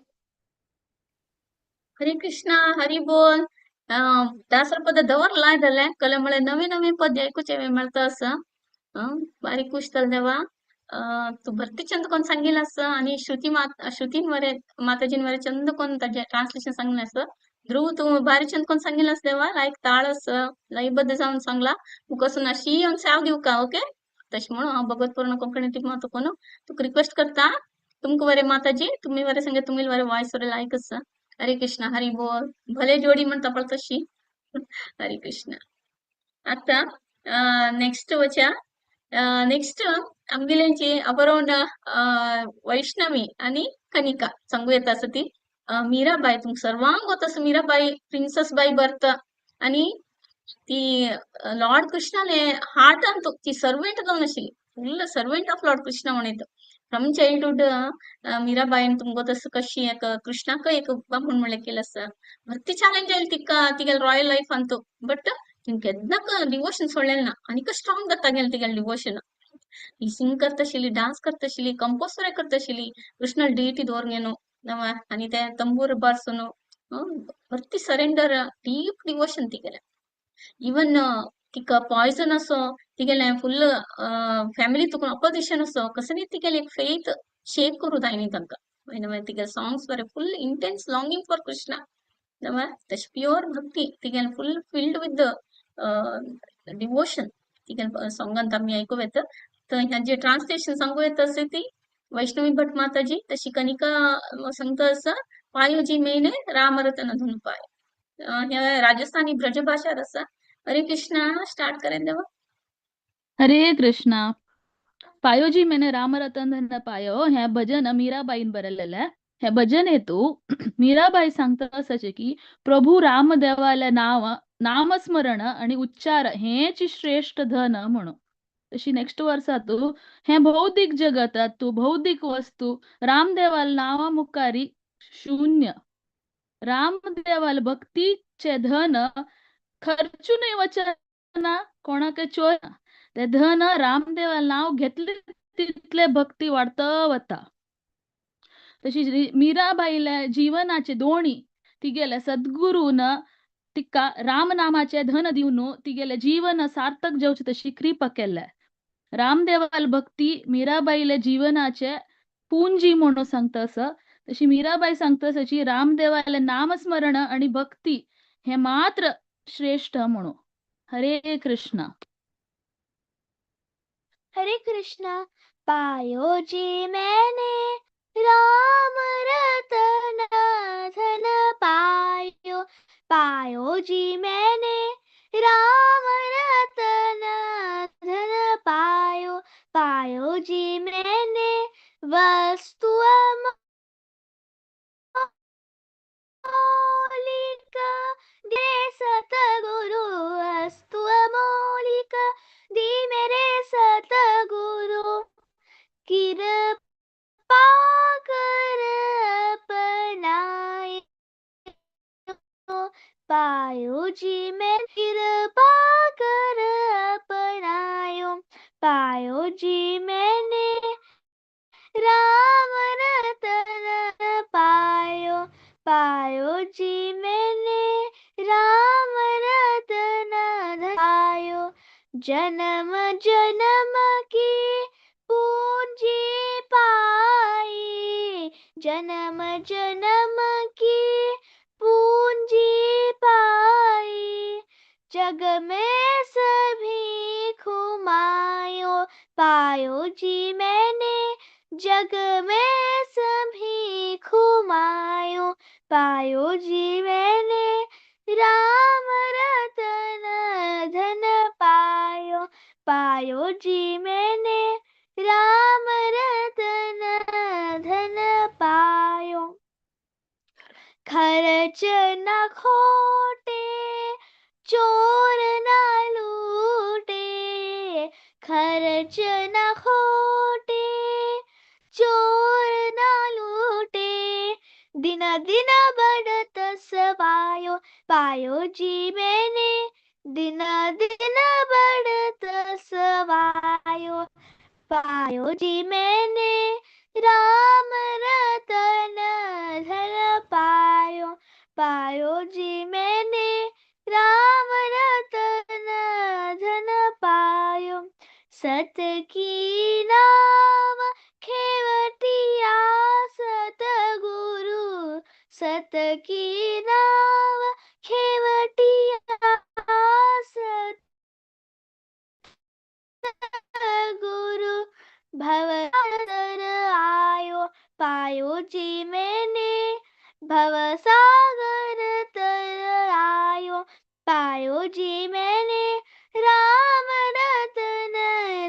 हरे कृष्णा, हरी बोल. दासर पद दवरला जालें कले म्हळ्यार नवे नवे पद आयकुचे मेळता आसा. बारीक खुश जालें देवा. तूं भरती चंद कोण सांगिल्लें आसा आनी श्रुती मात श्रुतीन वरे माताजीन वरे चंद कोण ताजें ट्रान्सलेशन सांगलें आसा. ध्रुव तूं भारी चंद कोण सांगिल्लें आसा देवा. लायक ताळ आसा लयबद्ध जावन सांगला. मुखासून अशी येवन साव दिवका ओके. तशें म्हणून हांव भगवत पूर्ण कोंकणी टिप तुका तुका रिक्वेस्ट करता. तुमकां बरें माताजी तुमी बरें सांगे तुमी बरें वॉयस बरें लायक आसा. हरे कृष्ण हरी बोल. भले जोडी म्हणटा पळय तशी. हरे कृष्ण. आतां नेक्स्ट वच्या. नेक्स्ट आमगेल्यांची अपरोन वैष्णवी आनी कनिका सांगू येता आसा ती. मीराबाई तुमकां सर्वांक वता आसा. मीराबाई प्रिन्सेस बाई बर्थ आनी ती लॉर्ड कृष्णाले हार्ट ती सर्वेंट जावन आशिल्ली. Full servant of lord Krishna म्हणत फ्रॉम चाइल्डहुड. मीराबाईन तुमकां तसं कशी एक कृष्णाक एक बामण म्हणलें केलें आसा. भरती चॅलेंज आयली तिका तिगेले रॉयल लायफ अंतू. बट तिणें केन्नाक डिवोशन सोडलें ना. आनीक स्ट्रॉंग जाता गेलें तिगेलें डिवोशन. ही सिंग करता आशिल्ली, डान्स करता आशिल्ली, कंपोज सुद्दां करता आशिल्ली. कृष्ण डिटी दवरून न्हू आनी ते तंबूर बारसून भरती सरेंडर डीप डिवोशन तिगेलें. इवन तिका पॉयजन असो तिगेलें फुल फॅमिली तुका ऑपोजिशन असो कसली तिगेली एक फेथ शेक करूं जायनी तांकां. मागीर तिगेले सॉंग्स बरे full intense longing for Krishna. तशें प्युअर भक्ती तिगेलें फुल फिल्ड विथ डिवोशन तिगेले सॉंगांत आमी आयकूं येता. तर ह्याचें ट्रान्सलेशन सांगू येता आसा ती वैष्णवी भट माताजी. तशी कनिका सांगता आसा पायो जी मेने राम रतन धुन पाय. ह्या राजस्थानी ब्रज भाशा आसा. हरे कृष्णा. स्टार्ट करें देवा. हरे कृष्णा. पायो जी मैंने राम रतन धन पायो हे भजन मीराबाईन बरयलेलें. हे भजन हेतू मीराबाई सांगता आसाचें की प्रभू रामदेवाले नांव नामस्मरण आणि उच्चार हेच श्रेष्ठ धन म्हणून. तशी नेक्स्ट वर्सा तूं हें भौतीक जगतात तूं भौतीक वस्तू रामदेवाल नांवा मुखारी शून्य. रामदेवाल भक्तीचे धन खर्चूनय वचना कोणाक चोर ते धन रामदेवाल नांव घेतले तितले भक्ती वाडत वता. तशी मीराबाईल्या जीवनाचे दोणी तिगेले सद्गुरून तिका रामनामाचे धन दिवन तिगेले जीवन सार्थक जावचे तशी कृपा केल्ले. रामदेवाल भक्ती मीराबाईले जीवनाचे पुंजी म्हणून सांगता आसा. तशी मीराबाई सांगता आसा रामदेवाले नामस्मरण आणि भक्ती हे मात्र श्रेष्ठ म्हणून. हरे कृष्णा. हरे कृष्णा. पायो जी मैंने राम रतन धन पायो. पायो जी मैंने राम रतन धन पायो. पायो जी मैंने वस्तु अमोलिक दे सतगुरु. वस्तु अमोलिक दी मेरे सतगुरु. कृपा कर अपनायो. पायो जी मैं कृपा कर अपनायो. पायो जी मैंने राम रतन पायो. पायो जी मैंने राम रतन पायो. जन्म जन्म की पूंजी पाई. जन्म जन्म की पूंजी पाई. जग में सभी खुमायो. पायो जी मैंने जग में सभी खुमायो. पायो जी मैंने राम रतन धन पायो. पायो जी मैंने राम रतन धन पायो. खर्च न खोटे चोर न लूटे. खर्च न खोटे चोर दिन बढ़त सवायो, पायो जी मैंने दिन दिन बढ़त सवायो, पायो जी मैंने राम रतन धन पायो, पायो जी मैंने राम रतन धन पायो। सत की नाव खेवटिया सतगुरु, सत की नाव खेवटिया सतगुरु, भव सागर आयो, पायो जी मैंने भव सागर तर आयो, पायो जी मैंने राम रतन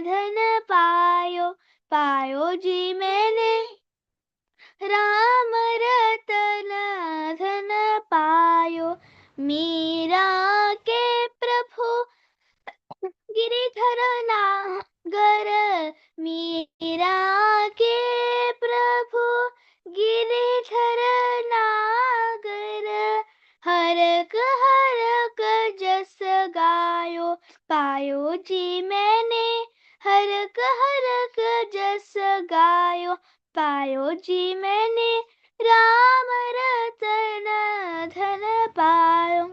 धन पायो, पायो जी मैंने राम रतन धन पायो। मीरा के प्रभु गिरिधर नागर, मीरा के प्रभु गिरिधर नागर, हरक हरक जस गायो, पायो जी मैंने हरक हरक जस गायो, पायो जी मैंने राम रतन धन पायो,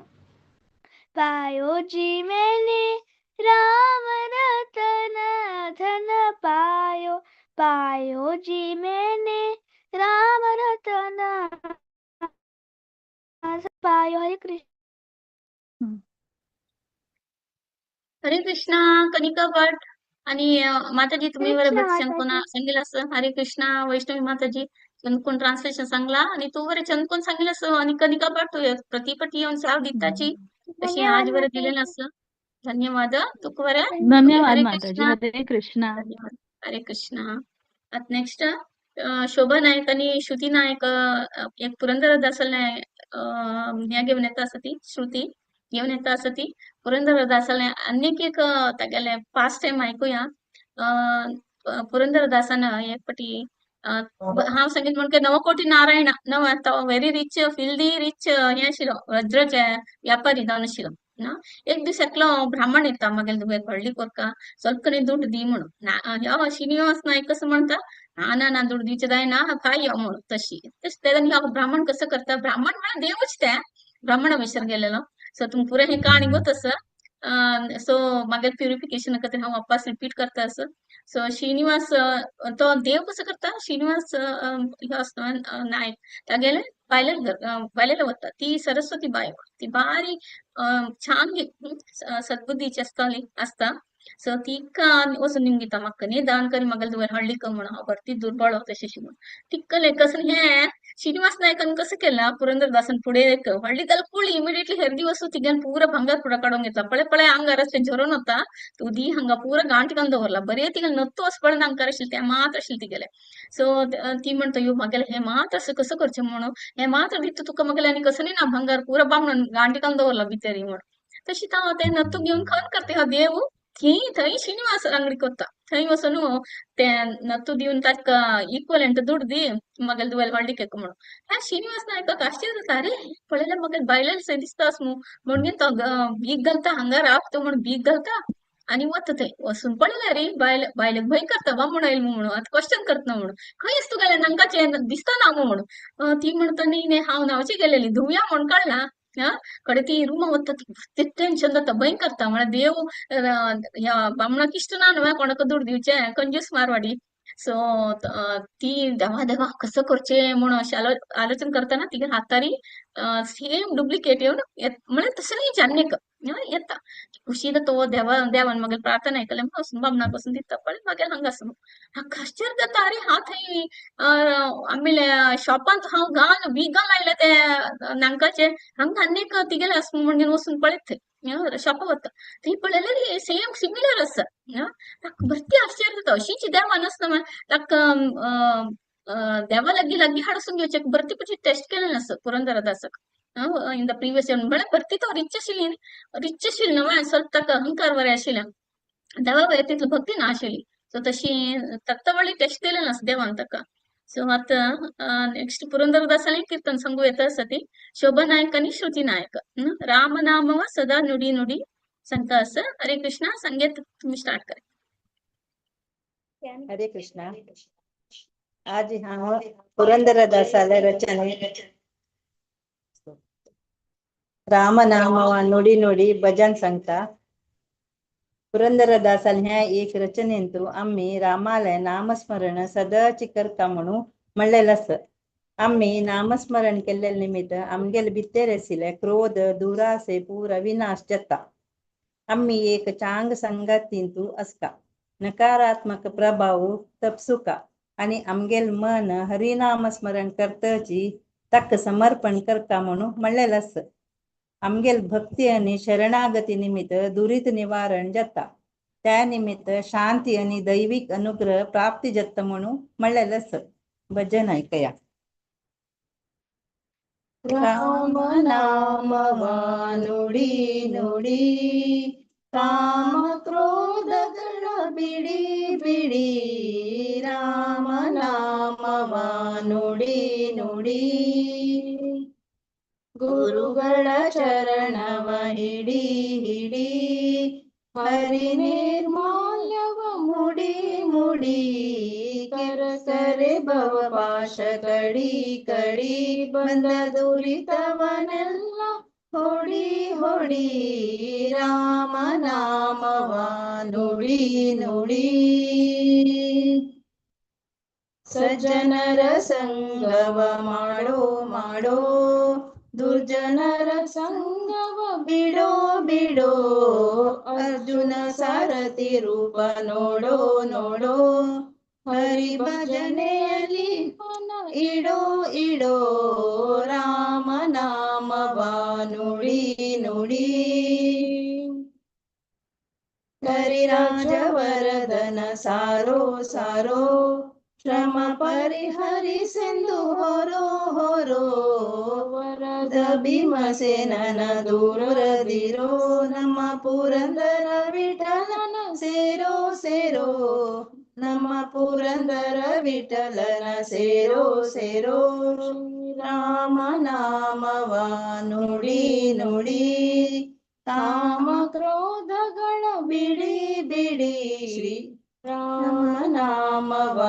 पायो जी मैंने राम रतन धन पायो, पायो जी मैंने राम रतन पायो। हरे कृष्ण. हरे कृष्णा कनिका भट आणि माताजी तुम्ही कृष्ण बरोबर चंदकोना माताजी. सांगेल असं. हरे कृष्णा वैष्णवी माताजी, चंदकोण ट्रान्सलेशन सांगला आणि तू बरं चंदकोण सांगेल असं आणि कनिका भट तू प्रतिपटी येऊन साव दिताची तशी धन्यवाद आज बरं दिलेलं माताजी. असं. धन्यवाद तुक बरं. ओके, धन्यवाद हरे माताजी. कृष्णा. हरे कृष्णा. धन्यवाद, हरे कृष्णा. आता नेक्स्ट शोभा नायक आणि श्रुती नायक, एक पुरंदरदासाला ह्या घेऊन येता आसा ती श्रुती घेऊन येता आसा ती पुरंदरदासाले आनीक एक तागेले पास्ट टायम आयकुया. पुरंदरदासान एक पटी हांव सांगीत म्हण नवकोटी नारायण नव तो व्हेरी रिच फिल्दी रिच हें आशिल्लो, वज्राचे व्यापारी जावन आशिल्लो ना. एक दीस एकलो ब्राह्मण येता मागीर तुवें व्हडली कोरका ಸ್ವಲ್ಪ ಕಡೆ ದುಡ್ಡು दी म्हणून ना. ह्यो श्रीनिवास नायक कसं म्हणता, ना ना ना दुड्ड दिवचे जायना काय यो म्हणून तशी तशें तेन्ना ह्यो ब्राह्मण कसं करता, ब्राह्मण म्हळ्यार देवूच ते ब्राह्मणा भितर गेलेलो. सो तुमकां पुराय ही कहाणी गोत आसा. सो मागीर प्युरिफिकेशन खातीर हांव वापस रिपीट करता आसा. सो श्रीनिवास तो देव कसो करता, श्रीनिवास ह्यो आसता नायक तागेले बायलेक बायलेले वता ती सरस्वती बाय, ती बारीक छान सद्बुद्धीची आसताली आसता. सो तिका वचून निमगिता म्हाका न्ही दान करी म्हाका तुवें हळ्ळी म्हणून हांव भरती दुर्बळ तशें म्हणून तिका कसं हें श्रीनिवास नायकान कसं केलां पुरंदरदासान फुडें व्हडली जाल्यार कुळी इमिडिएटली हेरदी वस्तू तिगेन पुरा भांगर पुरा काडून घेतला. पळे पळे आंगार असलें झरोन वता तूं दी हांगा पुरा गांठ घालून दवरला बरें तिगेलें नत्तो असो पळोवन आंगार आशिल्लें तें मात्र आशिल्लें तिगेलें. सो ती म्हणटा यो म्हागेलें हें मात्र असं कसं करचें म्हणून हें मात्र दिता तुका म्हागेलें आनी कसं न्ही ना भांगर पुरा बामणून गांठी घालून दवरला भितरी म्हणून. तशी तें नत्तू घेवन खण करता हो देव थंय थंय श्रीनिवास अंगडी कोत्ता थंय वचून तें नत्तू दिवन ताका इक्वलंट दुड्ड दी मगेल दुवेल व्हडली केक म्हणून. ह्या श्रीनिवास नायकाक आश्चर्य जाता, अरे पळयल्यार मगेल बायलें दिसता आस म्हणून तो भीक घालता हांगा राव तो म्हणून भीक घालता आनी वता थंय वचून पळयल्यार रे बायल बायलेक भंय करता बामण आयल म्हणून आतां क्वेश्चन करता म्हणून खंय तूं गेलें नांकाचें दिसता ना म्हणून. ती म्हणटा न्ही न्ही हांव नांवची गेलेली धुवया म्हणून काडला कडे ती रुमा वता ती टेन्शन जाता भंय करता म्हळ्यार देव ह्या बामणाक इश्ट ना न्हू कोणाक दुड दिवचें कंजूस मारवाडी. सो ती देवा देवा कसं करचें म्हणून अशें आलोचन करतना तिगे हातारी सेम डुप्लिकेट येवन म्हळ्यार तशें न्ही जान्नेक येता खुशी तो देवा देवान मागीर प्रार्थना आयकलें म्हणून बामणाक वचून दिता पळय मागीर हांगा आसा हाका आश्चर्य जाता, अरे हांव थंय आमले शॉपांत हांव घाल वीक घाल आयलें तें नांकाचें हांगा आनीक तिगेलें आसा म्हणून वचून पळयत थंय शॉपाक वता थंय पळयल्यार सेम सिमिलर आसा. ताका भरती आश्चर्य जाता अशीच देवान आसता ताका देवा लागीं लागीं हाडसून घेवचें भरती पची टेस्ट केलें आसा पुरंदरदासाक इन the previous year म्हळ्यार भरती तो रिच आशिल्ली रिच आशिल्ली न्हय ಸ್ವಲ್ಪ ताका अहंकार बरें आशिल्लें देवा वयर तितली भक्ती ना आशिल्ली. सो तशी तत्तवळी टेस्ट दिलें नासता देवान ताका. सो आतां नेक्स्ट पुरंदरदासालें कीर्तन सांगू येता आसा ती शोभा नायक आनी श्रुती नायक. राम नामव सदा नुडी नुडी सांगता आसा. हरे कृष्णा. संगीत तुम्ही स्टार्ट करा. हरे कृष्णा. आज हांव पुरंदरदासाले रचने रामनामवा नुडी नुडी भजन सांगता. पुरंदरदासाल ह्या एक रचनेंतु आम्ही रामाले नामस्मरण सदाची करता म्हणू म्हणलेलं आसा. आम्ही नामस्मरण केल्ले निमित्त आमगेले भितर आशिल्ले क्रोध दुरासे पुरा विनाश जाता. आम्ही एक चांग संगतींतु आसता, नकारात्मक प्रभाव तपसुका आणि आमगेल मन हरिनाम स्मरण करतची ताका समर्पण करता म्हणून म्हणलेलं आसा. आमगेल भक्ती आणि शरणागती निमित्त दुरीत निवारण जाता, त्या निमित्त शांती आणि दैविक अनुग्रह प्राप्ती जाता म्हणून म्हणलेलं आसा. भजन ऐकया. राम नाम नुडी नुडी, काम क्रोधಗಳ ಬಿಡಿ ಬಿಡಿ, ರಾಮ ನಾಮವ ನುಡಿ ನುಡಿ, ಗುರುಗಳ ಚರಣವ ಹಿಡಿ ಹಿಡಿ, ಹರಿ ನಿರ್ಮಾಲ್ಯವ ಮುಡಿ ಮುಡಿ, ಕರ ಕರೆ ಭವ ಪಾಶ ಕಡಿ ಕಡಿ, ಬಂದ ದುರಿತವನೆಲ್ಲ ಹೊಡಿ ಹೊಡಿ, ರಾಮ ನಾಮವ ನುಡಿ ನುಡಿ, ಸಜ್ಜನರ ಸಂಗವ ಮಾಡೋ ಮಾಡೋ, ದುರ್ಜನರ ಸಂಗವ ಬಿಡೋ ಬಿಡೋ, ಅರ್ಜುನ ಸಾರಥಿ ರೂಪ ನೋಡೋ ನೋಡೋ, ಹರಿ ಭಜನೆಯಲ್ಲಿ ಮನ ಇಡೋ ಇಡೋ, ರಾಮ ನಾಮವ ನುಡಿ ನುಡಿ, ಕರಿರಾಜವರದನ ಸಾರೋ ಸಾರೋ, ಶ್ರಮ ಪರಿಹರಿಸೆಂದು ಹೊರೋ ಹೊರೋ, ವರದ ಭೀಮಸೇನನ ದೂರದಿರೋ, ನಮ್ಮ ಪುರಂದರ ವಿಠಲನ ಸೇರೋ ಸೇರೋ, ನಮ್ಮ ಪುರಂದರ ವಿಠಲನ ಸೇರೋ ಸೇರೋ, ರಾಮ ನಾಮವ ನುಡಿ ನುಡಿ, ಕಾಮ ಕ್ರೋಧಗಳ ಬಿಡಿ ಬಿಡಿ, ಶ್ರೀ ರಾಮ ನಾಮವ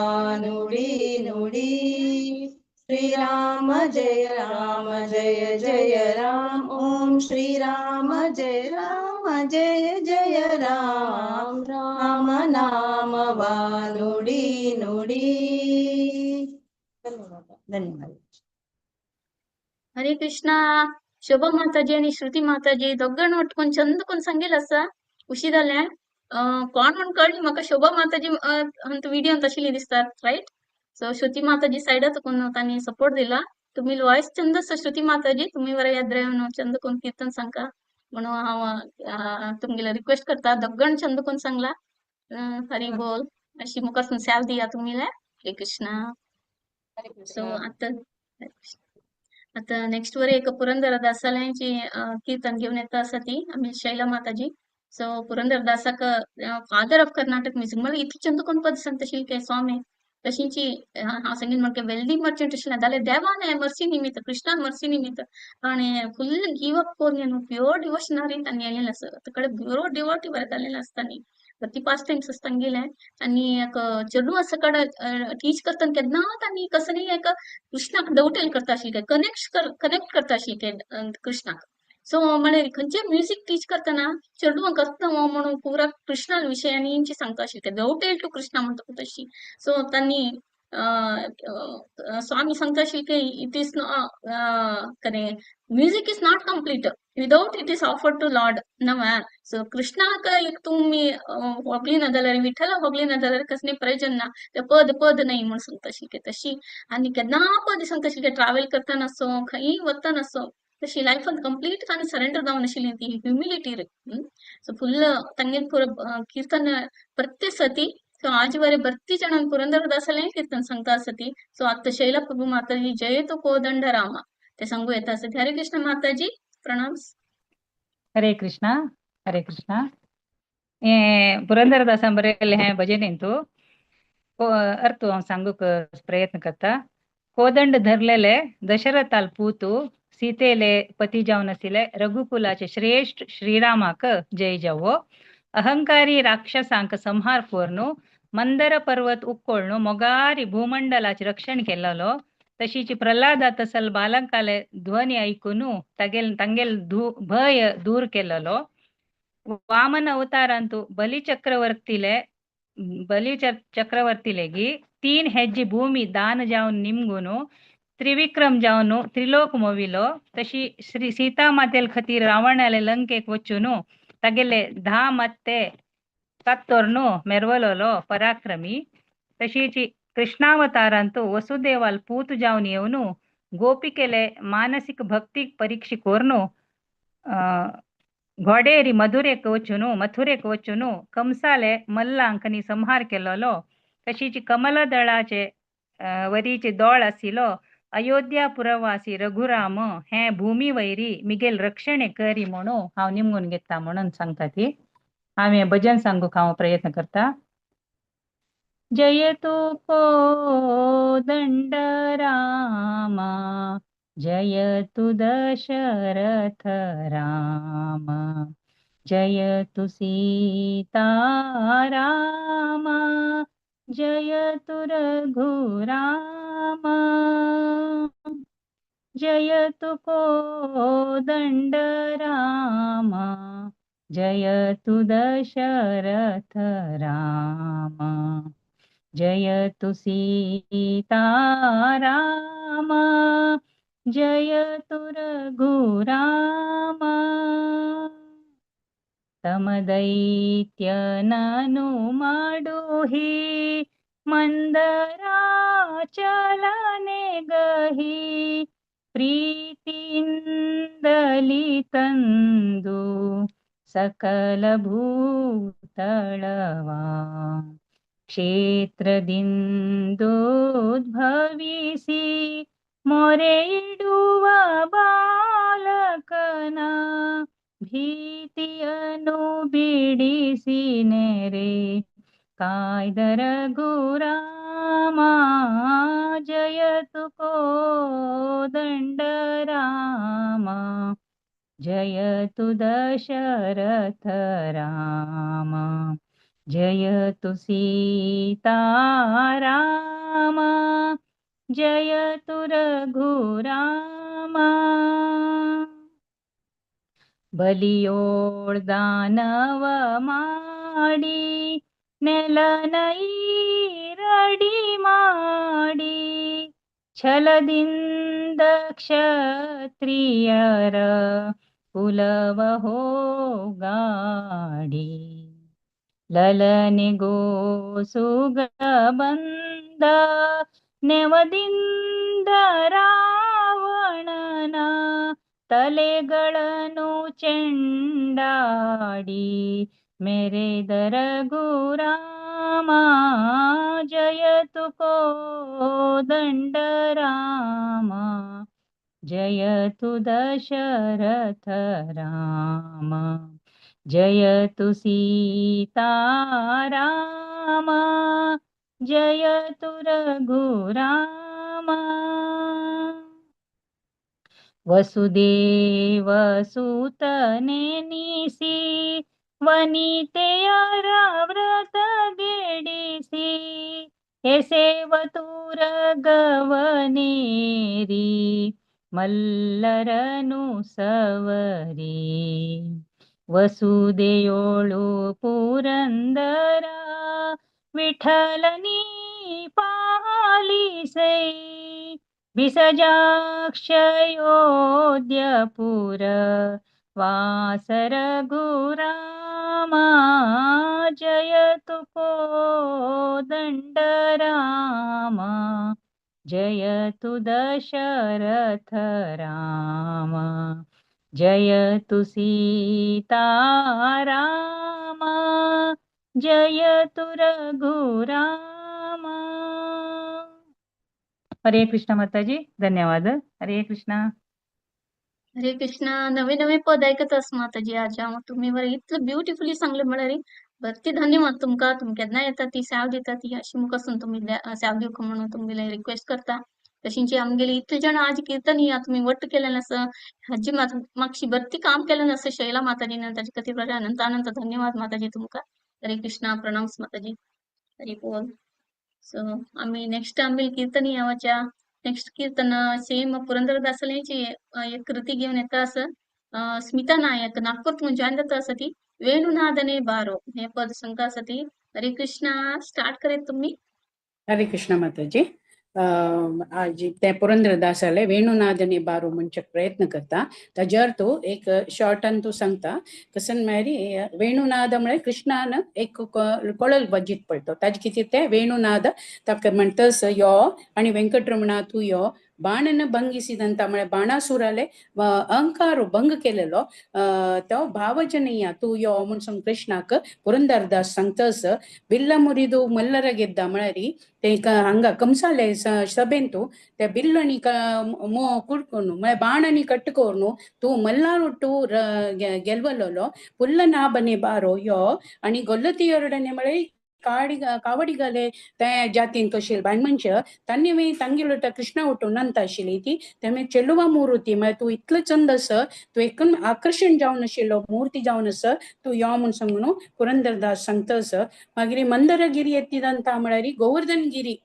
ನುಡಿ ನುಡಿ, ಶ್ರೀರಾಮ ಜಯ ರಾಮ ಜಯ ಜಯ ರಾಮ, ಓಂ ಶ್ರೀರಾಮ ಜಯ ರಾಮ ಜಯ ಜಯ ರಾಮ, ರಾಮ ನಾಮವ ನುಡಿ ನುಡಿ. धन्यवाद. हरे कृष्णा. शोभा माताजी आणि श्रुती माताजी दोगांना वाटकून चंद कोण सांगेल आसा उशी जालें. कोण म्हण कळ्ळी म्हाका, शोभा माताजी व्हिडिओ तशी दिसतात, राईट? सो श्रुती माताजी सायडात कोण तांणी सपोर्ट दिला. तुम्ही वॉयस चंद आसा श्रुती माताजी, तुम्ही बरें याद चंद कोण कीर्तन सांगा म्हणून हांव तुमगेले रिक्वेस्ट करता. दोगांनी चंद कोण सांगला. हरी बोल. अशी मुखार सेल दिया तुम्ही. हरे कृष्णा. सो आता आता नेक्स्ट वर एक पुरंदरदासाल्यांची कीर्तन घेऊन येता आसा ती आमी शैला माताजी. सो पुरंदरदासाक फादर ऑफ कर्नाटक म्युझिक म्हणल्यार इतली चंद कोण पद सांगता काय स्वामी तशींची. हांव सांगीन म्हाका वेल्दी मर्चंट आशिल्लें जाल्यार देवान मर्सी निमित्त, कृष्णान मर्सी निमित्त आणि फुल गिव अप करून न्हू प्युअर डिवोशनरी तांणी येयलेलें आसा. कडेन प्युअर डिवोटी बरें जालेलें आसता न्ही, प्रति पास टायम्स आसता गेले आनी एक चेडूं आसा कडेन टीच करतना केन्ना तांणी कसं न्ही एक कृष्णाक डवटेल करता आशिल्लें, कनेक्ट करता आशिल्लें कृष्णाक. सो म्हळ्यार खंयचें म्युजीक टीच करतना चेडवां करता हो म्हणून पुरा कृष्णा विशय आनी इंची सांगता आशिल्लें, डवटेल टू कृष्णा म्हणटा तशी. सो तांणी स्वामी सांगता आशिल्लें की it is करें music is not complete without it is offered to Lord नवा. सो कृष्णाक एक तुमी होगली ना जाल्यार, विठ्ठला होगली ना जाल्यार कसलें प्रयोजन ना, ते पद पद नाही म्हणून सांगता आशिल्लें तशी. आनी केन्ना पद सांगता आशिल्लें, ट्रॅव्हल करतना आसो, खंय वतना आसो, तशी लायफान कंप्लीट तांणी सरेंडर जावन आशिल्ली ती ह्युमिलिटी. सो फुल तांगेर कीर्तन प्रत्येक सती. सो आज वरे भरती जणां पुरंदरदासालें कीर्तन सांगता आसा ती. सो आतां शैला प्रभू माताजी जय तो कोदंड रामा ते सांगू येता आसा. हरे कृष्ण माताजी, प्रणाम. हरे कृष्णा, हरे कृष्णा. हे पुरंदरदासान बरयल्लें हें भजन हितू अर्थ हांव सांगूंक प्रयत्न करता. कोदंड धरलेले दशरथाल पूतु सीतेले पती जावन आशिल्ले रघुकुलाचे श्रेष्ठ श्रीरामाक जय जावो. अहंकारी राक्षसांक संहार कोरनु मंदर पर्वत उक्कोळनु मोगारी भूमंडलाचे रक्षण केल्लो. तशीच प्रल्हादा तसल बालकाले ध्वनी ऐकून तागेल तांगेल भय दूर केल्लो. वामन अवतारांतु बली चक्रवर्तीलेगी 3 हेज्जी भूमी दान जावन निमगुनु त्रिविक्रम जावन त्रिलोक मोविलो. तशी श्री सीता मातेल खातीर रावणाले लंकेक वचूनु तागेले 10 मत्ते कत्तोर्नु मेरवलोलो पराक्रमी. तशीच कृष्णावतारांतु वसुदेवाल पूत जावन येवनु गोपिकेले मानसिक भक्ती परीक्षे कोर्नु घोडेरी मधुरेक वचूनु मथुरेक वचूनु कंसाले मल्लांकनी संहार केलोलो. तशीच कमलदळाचे वरीचे दोळ आशिल्लो अयोध्या पुरवासी रघुराम हे भूमी वैरी मिगेल रक्षणे करी म्हणून हांव निमगून घेता म्हणून सांगता ती. हांव हें भजन सांगूंक हांव प्रयत्न करता. जयतु कोदंड रामा जयतु दशरथ राम जयतु सीता रामा जयतु रघुराम जयतु कोदंड रामा जयतु दशरथ राम जयतु सीता राम जयतु रघुराम. तमदैत्यननु माडुहि मंदराचलने गही प्रीतिಯಿಂದಲಿ ತಂದು ಸಕಲ ಭೂತಳವಾ ಕ್ಷೇತ್ರದಿಂದೋದ್ಭವಿಸಿ ಮೊರೆಯಿಡುವ ಬಾಲಕನ ಭೀತಿಯನ್ನು ಬಿಡಿಸಿ ನೆರೆ ಕಾಯ್ದ ರಘುರಾಮ ಜಯತು ಕೋದಂಡ ರಾಮ ಜಯತು ದಶರಥ ರಾಮ ಜಯತು ಸೀತಾ ರಾಮ ಜಯತು ರಘುರಾಮ. ಬಲಿಯೋಳ್ ದಾನವ ಮಾಡಿ ನೆಲನೈರಡಿ ಮಾಡಿ ಛಲದಿಂದ ಕ್ಷತ್ರಿಯರ ಕುಲವ ಹೋಗಾಡಿ ಲಲನೆಗೋಸುಗ ಬಂದ ನೆವದಿಂದ ರಾವಣನ ತಲೆಗಳನ್ನು ಚೆಂಡಾಡಿ ಮೆರೆದ ರಘುರಾಮ ಜಯತು ಕೋದಂಡ ರಾಮ ಜಯತು ದಶರಥ ರಾಮ ಜಯತು ಸೀತಾ ರಾಮ ಜಯತು ರಘುರಾಮ. ವಸುದೇವ ಸುತನೆನಿಸಿ ವನಿತೆಯರ ವ್ರತಗೆಡಿಸಿ ಎಸೆವತೂರ ಗವನೇರಿ ಮಲ್ಲರನು ಸವರಿ ವಸುದೆಯೋಳು ಪುರಂದರ ವಿಠಲನಿ ಪಾಲಿಸೈ ವಿಸಜಾಕ್ಷಯೋಧ್ಯಪುರ ವಾಸ ರಘುರಾಮ ಜಯತು ಕೋದಂಡ ರಾಮ ಜಯತು ದಶರಥ ರಾಮ ಜಯತು ಸೀತಾ ರಾಮ ಜಯತು ರಘುರಾಮ. हरे कृष्ण माताजी, धन्यवाद. हरे कृष्ण. हरे कृष्णा. नवे नवे पद ऐकत आस माताजी आज हांव. तुमी बरें इतलें ब्युटिफुली सांगलें म्हळ्यार भरती धन्यवाद तुमकां. तुमी केन्ना येता ती सेवा दिता ती अशी मुखासून तुमी सेवा दिवंक म्हणून तुमगेले रिक्वेस्ट करता. तशींची आमगेली इतले जाण आज कीर्तन या तुमी वट्ट केलेलें आसा हाजी मातशी भरती काम केलेलें आसा शैला माताजीन, ताजे खातीर अनंत अनंत धन्यवाद माताजी तुमकां. हरे कृष्णा, प्रणाम माताजी. हरी बोल. सो आमी नेक्स्ट आमी कीर्तन येवाच्या नेक्स्ट कीर्तन सेम पुरंदरदासाची एक कृती घेवन येता आसा. स्मिता नायक नागपूर जॉईन जाता आसा ती वेणुनादने बारो हे पद सांगता आसा ती. हरे कृष्णा, स्टार्ट करीत तुम्ही. हरे कृष्ण माताजी. आज ते पुरंदरदासाले वेणुनादने बारो म्हणचे प्रयत्न करता. ताजेर तूं एक शॉर्टान तूं सांगता कसन म्हळ्यार वेणुनाद म्हळ्यार कृष्णान एक कोळल वाजीत पडतो ताजे कितें ते वेणुनाद ताका म्हणटस यो आनी वेंकटरमणा तूं यो बाणन भंगिसिದಂತ म्हळ्यार बाणासुराले अहंकार भंग केलेलो तो भावजनय्या तूं यो म्हूण सांग कृष्णाक पुरंदरदास सांगतस. बिल्ल मुरिदू मल्लर ಗೆದ್ದ म्हळ्यार ते हांगा कंसाले सभेंतू ते बिल्लणी कुಡ್कोನು म्हळ्यार बाणनी कट्टकोर्नु तूं मल्लारೊಟ್ಟು ಗೆಲ್ವಲೋಲೋ ಪುಲ್ಲನಾಭನೆ ಬಾರೋ यो आनी गोल्लतियोरडने म्हळ्यार कावडिगाले ते जातीन कशी बायल मनशां तांणी मागीर तांगेलो कृष्णा उठून नंत आशिल्ली ती ते चेलुवा मूर्ती म्हळ्यार तूं इतलो चंद आसा तूं एकदम आकर्शण जावन आशिल्लो मूर्ती जावन आसा तूं यो म्हूण सांगून पुरंदरदास सांगता आसा. मागीर मंदरगिरी एत्तिದಂತ म्हळ्यार गोवर्धनगिरी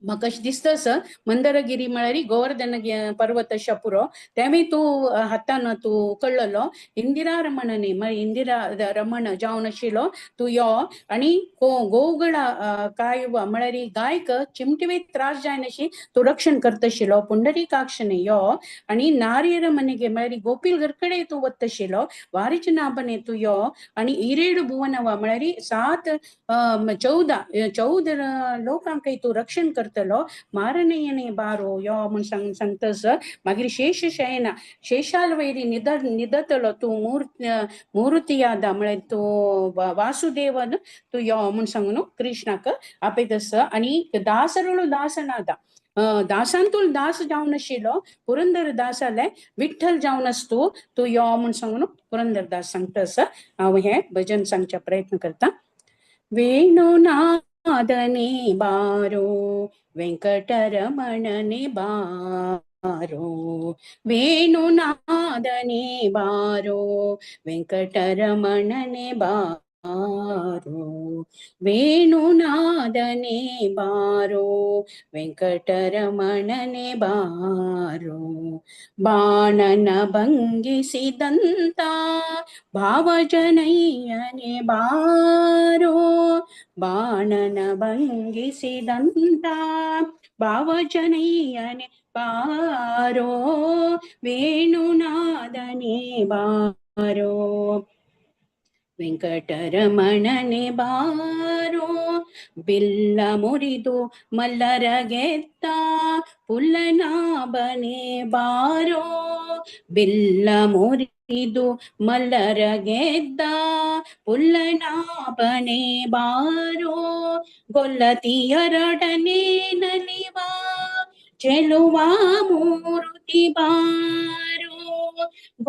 म्हाका अशें दिसता आसा मंदरगिरी म्हळ्यार गोवर्धन पर्वत अशें पुरो तेमी तूं हातान तूं कळ्ळलो इंदिरा रमणने म्हळ्यार इंदिरा रमण जावन आशिल्लो तूं यो आनी गोगळा कायुवा म्हळ्यार गायक चिमटिवे त्रास जायनाशी तूं रक्षण करता आशिल्लो पुंडरीकाक्षने यो आनी नारियर मनेगे म्हळ्यार गोपील घरकडे तूं वता आशिल्लो वारिचनाभने तूं यो आनी इरेड भुवनवा म्हळ्यार 7 14 लोकांकय तूं रक्षण करता मारणयने बारो यो म्हूण सांगतस. मागीर शेष शयना शेषालवैरी निदतलो तूं मूर्तियाद म्हळ्यार तूं वासुदेवन तूं यो म्हूण सांगून कृष्णाक आपयतस. आनी दासरुळू दासनादा दासांतूल दास जावन आशिल्लो पुरंदर दासाले विठ्ठल जावन आसतू तूं यो म्हूण सांगून पुरंदर दास सांगतस. हांव हें भजन सांगच्या प्रयत्न करता. वेणुनादने बारो वेंकटरमणने बारो वेणुनादने बारो वेंकटरमणने बारो वेणुनादने बारो वेंकटरमणने बारो बाणನ भंगिसिದಂತ ಭಾವಜನಯ್ಯನೆ ಬಾರೋ ಬಾಣನ ಭಂಗಿಸಿದಂತ ಭಾವಜನಯ್ಯನೆ ಬಾರೋ ವೇಣುನಾದನೆ ಬಾರೋ ವೆಂಕಟರಮಣನೆ ಬಾರೋ ಬಿಲ್ಲ ಮುರಿದು ಮಲ್ಲರ ಗೆದ್ದ ಪುಲ್ಲನಾಭನೆ ಬಾರೋ ಬಿಲ್ಲ ಮುರಿದು ಮಲ್ಲರ ಗೆದ್ದ ಪುಲ್ಲನಾಭನೆ ಬಾರೋ ಗೊಲ್ಲತಿಯರೊಡನೆ ನಲಿವ ಚೆಲುವ ಮೂರುತಿ ಬಾರೋ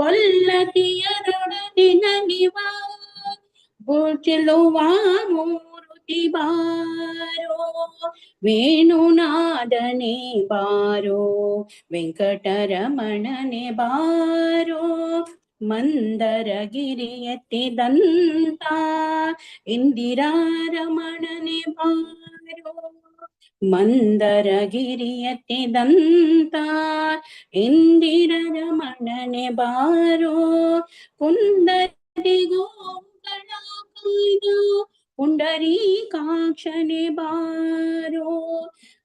ಗೊಲ್ಲತಿಯರೊಡನೆ ನಲಿವ ಚೆಲುವ ಮೂರುತಿ ಬಾರೋ ವೇಣುನಾದನೆ ಬಾರೋ ವೆಂಕಟರಮಣನೆ ಬಾರೋ ಮಂದರಗಿರಿ ಎತ್ತಿದಂತ ಇಂದಿರಾರಮಣನೆ ಬಾರೋ ಮಂದರಗಿರಿ ಎತ್ತಿದಂತ ಇಂದಿರರಮಣನೆ ಬಾರೋ ಕುಂದರಿಗೋ ಪುಂಡರೀಕಾಕ್ಷನೆ ಬಾರೋ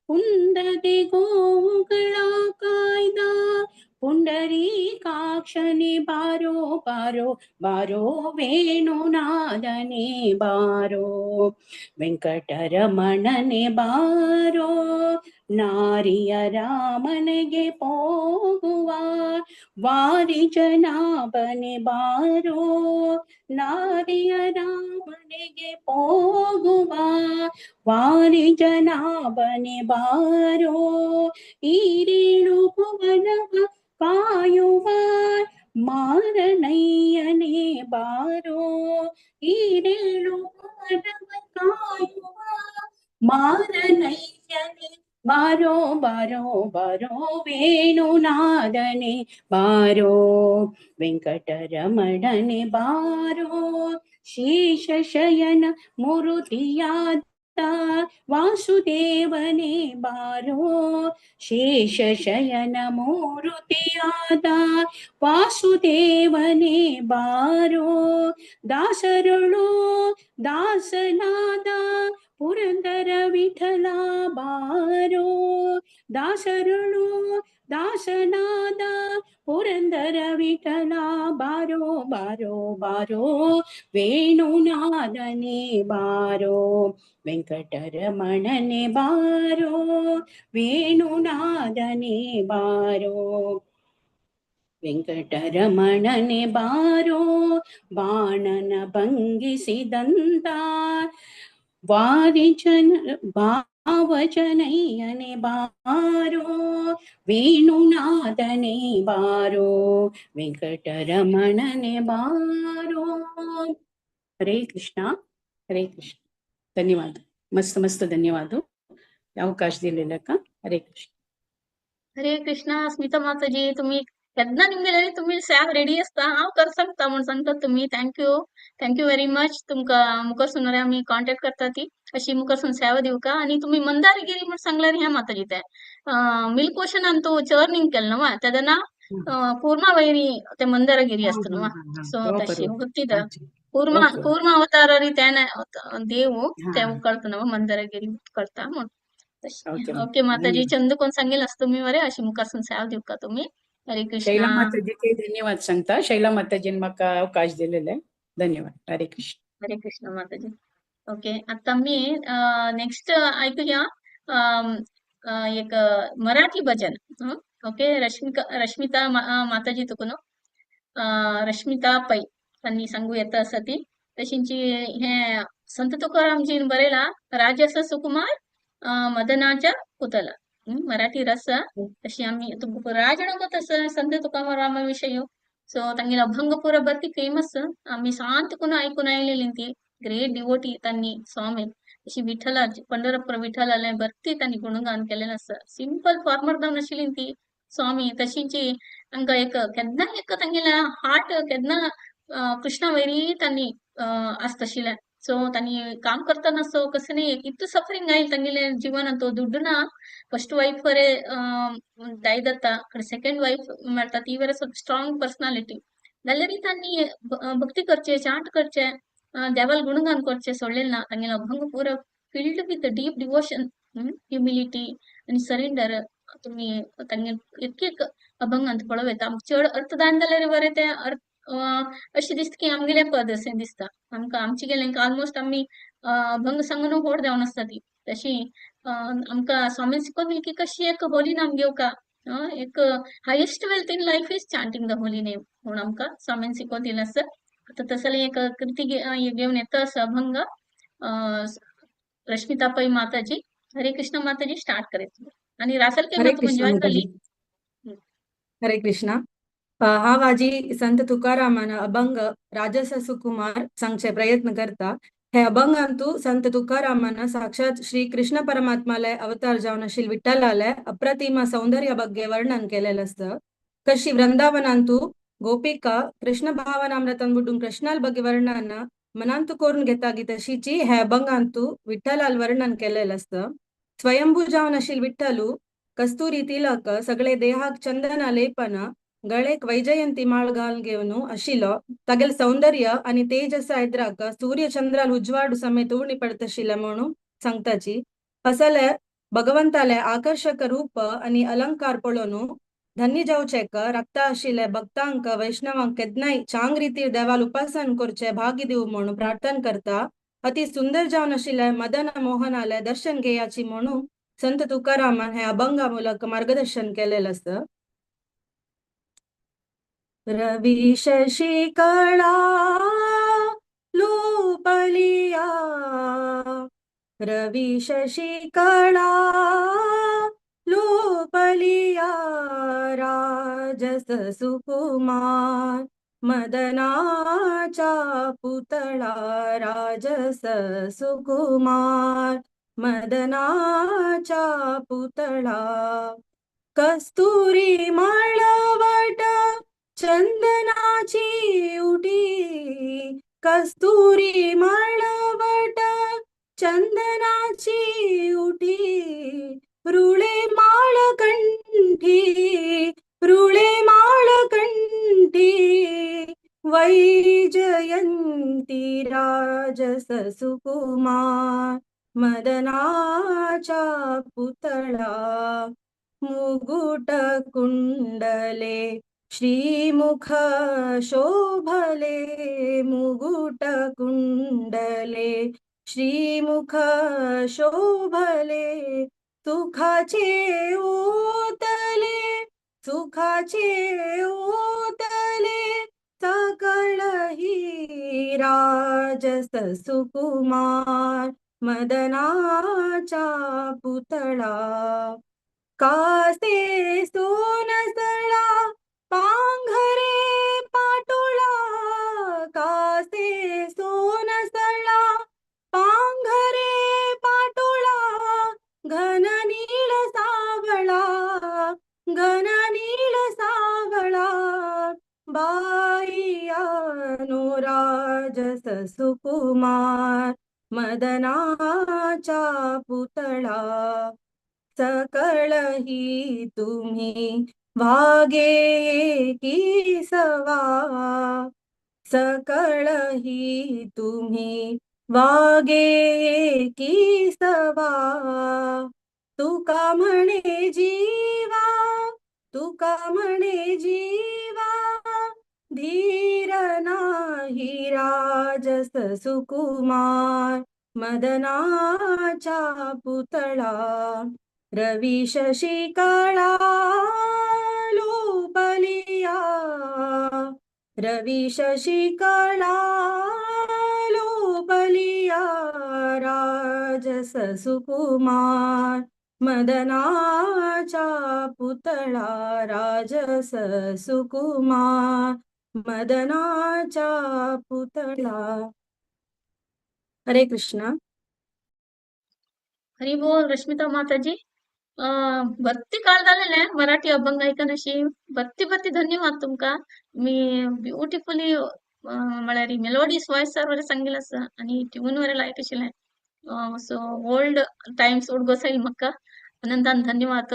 ಕುಂದದೆ ಗೋವುಗಳ ಕಾಯ್ದ ಪುಂಡರೀಕಾಕ್ಷನೆ ಬಾರೋ ಬಾರೋ ಬಾರೋ ವೇಣುನಾದನೆ ಬಾರೋ ವೆಂಕಟರಮಣನೆ ಬಾರೋ ನಾರಿಯ ರಾಮನಿಗೆ ಹೋಗುವ ವಾರಿ ಜನಾಭನೆ ಬಾರೋ ನಾರಿಯ ರಾಮನಿಗೆ ಹೋಗುವ ವಾರಿ ಜನಾಭನೆ ಬಾರೋ ಈರೇಳು ಭುವನವ ಕಾಯುವ ಮಾರನಯ್ಯನೆ ಬಾರೋ ಈರೇಳು ಮರವ ಕಾಯುವ ಮಾರನಯ್ಯನೆ ಬಾರೋ ಬಾರೋ ಬಾರೋ ವೇಣುನಾದನೆ ಬಾರೋ ವೆಂಕಟರಮಣನೆ ಬಾರೋ ಶೇಷಶಯನ ಮೂರುತಿಯಾದ ವಾಸುದೇವನೇ ಬಾರೋ ಶೇಷಶಯನ ಮೂರುತಿಯಾದ ವಾಸುದೇವನೇ ಬಾರೋ ದಾಸರುಳು ದಾಸನಾದ ಪುರಂದರ ವಿಠಲ ಬಾರೋ ದಾಸರುಳು ದಾಸನಾದ ಪುರಂದರ ವಿಠಲ ಬಾರೋ ಬಾರೋ ಬಾರೋ ವೇಣುನಾದನೆ ಬಾರೋ ವೆಂಕಟರಮಣನೆ ಬಾರೋ ವೇಣುನಾದನೆ ಬಾರೋ ವೆಂಕಟರಮಣನೆ ಬಾರೋ ಬಾಣನ ಭಂಗಿಸಿದಂತ ವಾರಿಜನ ಭಾವಜನಯ್ಯನೆ ಬಾರೋ ವೇಣುನಾದನೆ ಬಾರೋ ವೆಂಕಟರಮಣನೆ ಬಾರೋ. हरे कृष्णा हरे कृष्ण. धन्यवाद, मस्त मस्त धन्यवाद अवकाश दिलेला का. हरे कृष्ण. हरे कृष्णा. स्मिता माताजी, तुम्ही केन्ना निमगेले तुम्ही सॅव रेडी आसता, हांव कर सांगता म्हूण सांगतात तुमी. Thank you, thank you very much. तुमकां मुखार आमी कॉन्टेक्ट करता ती अशी मुखार सेवा दिवका. आनी तुमी मंदारगिरी म्हूण सांगल्यार ह्या माताजी ते मिल्क ओशनान तूं चर्निंग केलें न्हू तेन्ना कूर्मा वैरी ते मंदारगिरी आसता न्हू, सो तशी ಗೊತ್ತಿದ ಕೂರ್ಮ ಕೂರ್ಮ ಅವತಾರ ತೇನ ದೇವು ते कळता न्हू मंदारगिरी कळता म्हूण. ओके माताजी, चंद कोण सांगेल आसता तुमी मरे अशी मुखार सेवा दिवका तुमी. हरे कृष्णा. शैला माताजीचे धन्यवाद सांगता. शैला माताजीन म्हाका अवकाश दिलेले धन्यवाद. हरे कृष्ण. हरे कृष्ण माताजी. ओके, आता मी नेक्स्ट ऐकूया एक मराठी भजन. ओके, रश्मिता माताजी तुकून रश्मिता पै त्यांनी सांगू येता आसा ती. तशींची हे संत तुकारामजीन बरयला राजस सुकुमार मदनाच्या पुतला मराठी रस. तशी आमी तुमकां राजणको तसं संत तुकारामा विशय. सो तांगेलो अभंग पुरा बरी फेमस आमी शांत आयकून आयलेली ती ग्रेट डिवोटी त्यांनी स्वामी. अशी विठ्ठला पंढरपूर विठ्ठलाले भरती त्यांनी गुणगान केलेलं आसा. सिंपल फार्मर जावन आशिल्ली ती स्वामी. तशींची तांकां एक केन्ना एक तांगेल्या हार्ट केन्ना कृष्णा वैरी त्यांनी आसताशिल्लें. सो त्यांनी काम करताना सो कसं नाही इतू सफरिंग आयल तांगेले जीवनात. दुड्ಡು ना फर्स्ट वैफ वरे दाय जाता, सेकंड वैफ मेळटा ती वरे ಸ್ವಲ್ಪ स्ट्रॉंग पर्सनालिटी जाल्यार त्यांनी भक्ती करचे, चांट करचे, देवाल गुणगान करचे सोडलेले ना. तांगेलो अभंग पुरा filled with deep devotion, humility आनी सरेंडर. तुम्ही तांगे एक एक अभंगांत पळोवं येता. चड अर्थदान जाल्यार बरें तें अर्थ अशें दिसता की आमगेलें पद अशें दिसता आमकां. आमचे गेलें ऑलमोस्ट आमी अभंग सांगून व्हड जावन आसता ती. तशी आमकां स्वामीन शिकोवन दिली की कशी एक होली नाम घेवका, एक highest wealth in life is chanting the holy name म्हणून आमकां स्वामीन शिकोवन दिलें आसा. आतां तसलें एक कृती घेवन येता आसा अभंग रश्मिता पै माताजी. हरे कृष्ण माताजी, स्टार्ट करत आणि रासल के हरे कृष्ण जॉईन जाली. हरे कृष्णा. हा वाजी संत तुकारामान अभंग राजस सुकुमार सांगचे प्रयत्न करता. हे अभंगांतु संत तुकारामान साक्षात श्री कृष्ण परमात्माले अवतार जावन आशिल्ल्या विठ्ठलाले अप्रतिम सौंदर्य ಬಗ್ಗೆ वर्णन केलेलं असतं. कशी वृंदावनांतु गोपिका कृष्ण भावनामृतन बुडून कृष्णाल ಬಗ್ಗೆ वर्णन मनांतु करून घेता तशीची हे अभंगांतु विठ्ठलाल वर्णन केलेलं असतं. स्वयंभू जावन आशिल्ल्या विठ्ठलू कस्तुरी तिलक सगळे देहाक चंदना लेपन गळेक वैजयंती माळ घाल घेवन आशिल्लो. तागेल सौंदर्य आणि तेजस एद्राक सूर्य चंद्राल उजवाडू समेत उणी पडतशिल्ले म्हणून सांगताची. असले भगवंताले आकर्षक रूप आणि अलंकार पळोवन धन्य जावचेक रक्ता आशिल्ले भक्तांक वैष्णवांक केन्नाय चांग रितीर देवाल उपासन करचे भाग्य दिवं म्हणून प्रार्थना करता. अति सुंदर जावन आशिल्ले मदन मोहनाले दर्शन घेयाची म्हणून संत तुकारामान हे अभंगा मूलक मार्गदर्शन केलेलं असतं. रवि शशिकळा लोपलिया रवि शशिकळा लोपलिया राजस सुकुमार मदनाचा पुतळा राजस सुकुमार मदनाचा पुतळा। कस्तुरी माळवट चंदनाची उटी, कस्तुरी माळवट चंदनाची उटी, रुळे माळकंठी, रुळे माळकंठी, वैजयंती राजस सुकुमार मदनाचा पुतळा। मुकुट कुंडले श्रीमुख शोभले, मुकुट कुंडले श्रीमुख शोभले, सुखाचे ओतले, सुखाचे ओतले, सकळ ही राजस सुकुमार मदनाचा पुतळा। कासे सोनसळा पांघरे पाटोळा, कासे सोनसळा पांघरे पाटोळा, घन नीळ सावळा, घन नीळ सावळा, बाईयानो राजस सुकुमार मदनाचा पुतळा। सकळ ही तुम्ही वागे की सवा, सकळ ही तुम्ही वागे की सवा, तुका म्हणे जीवा, तुका म्हणे जीवा, धीर नाही राजस सुकुमार मदनाचा पुतळा। रवी शशिकळा लोपलिया, रवी शशिकळा लोपलिया, राजस सुकुमार मदनाचा पुतळा, राजस सुकुमार मदनाचा पुतळा। हरे कृष्णा। हरी बोल रश्मिता माताजी। भरती काळ झालेले मराठी अभंग ऐकनशी भरती भरती धन्यवाद तुमका। मी ब्युटिफुली म्हळ्यार मेलोडियस वॉयसार बरें सांगिल्लें आसा आनी ट्यून बरें लायक आशिल्लें। सो ओल्ड टायम्स उडगोसायल म्हाका अनंतान धन्यवाद।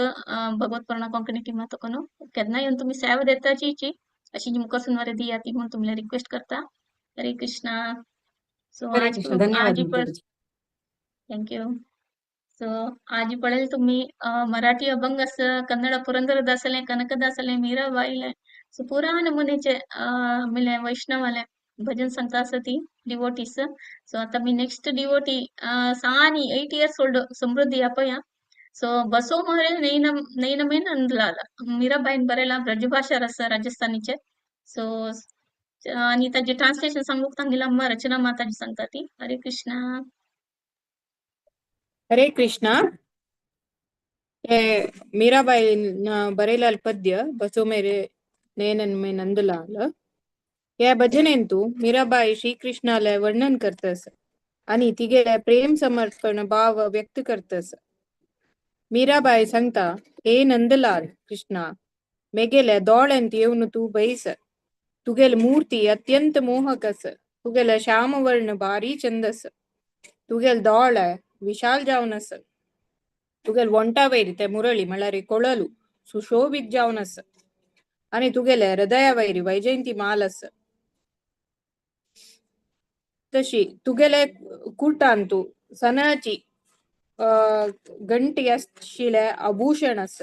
भगवत पूर्ण कोंकणी टिमा तकून केन्ना येवन तुमी सेवा देताची अशी मुखार बरें दिया ती म्हूण तुमले रिक्वेस्ट करता। हरे कृष्णा। सो हरे आज कृष्ण। धन्यवाद आज पण माताजी। Thank you. सो आज पळयलें तुम्ही मराठी अभंग आसा, कन्नड पुरंदरदासालें, कनकदासालें, मीराबाईलें, सो पुरा नमुनेचे आमले वैष्णवालें भजन सांगता आसा ती डिवोटीस। सो आता मी नेक्स्ट डिवोटी सानी 8 इयर्स ओल्ड समृद्धी आपया। सो बसो मोरे नैनम नैनमे नंदलाल मीराबाईन बरयला ब्रजभाषा रस राजस्थानीचे। सो आणि ताजे ट्रान्सलेशन सांगूक तांगेली अम्मा रचना माताजी सांगता ती। हरे कृष्णा। हरे कृष्णा। हे मीराबाई बरेलाल पद्य बसो मेरे नैनन में नंदलाल या भजनेंतु मीराबाई श्रीकृष्णाला वर्णन करतस आणि तिगेले प्रेम समर्पण भाव व्यक्त करतस। मीराबाई सांगता, हे नंदलाल कृष्णा, मेगेले दोळ्यांत येवन तूं बैस, तुगेले मूर्ती अत्यंत मोहक आस, तुगेले श्यामवर्ण भारी चंद आस, तुगेले दोळे विशाल जावन आस, तुगेले वोंटा वयर ते मुरळी म्हळ्यार कोळलू सुशोभित जावन आस आनी तुगेले हृदया वयर वैजयंती माल आस। तशी तुगेले कुटांतु सनाची गंटी आशिल्ले आभूषण आस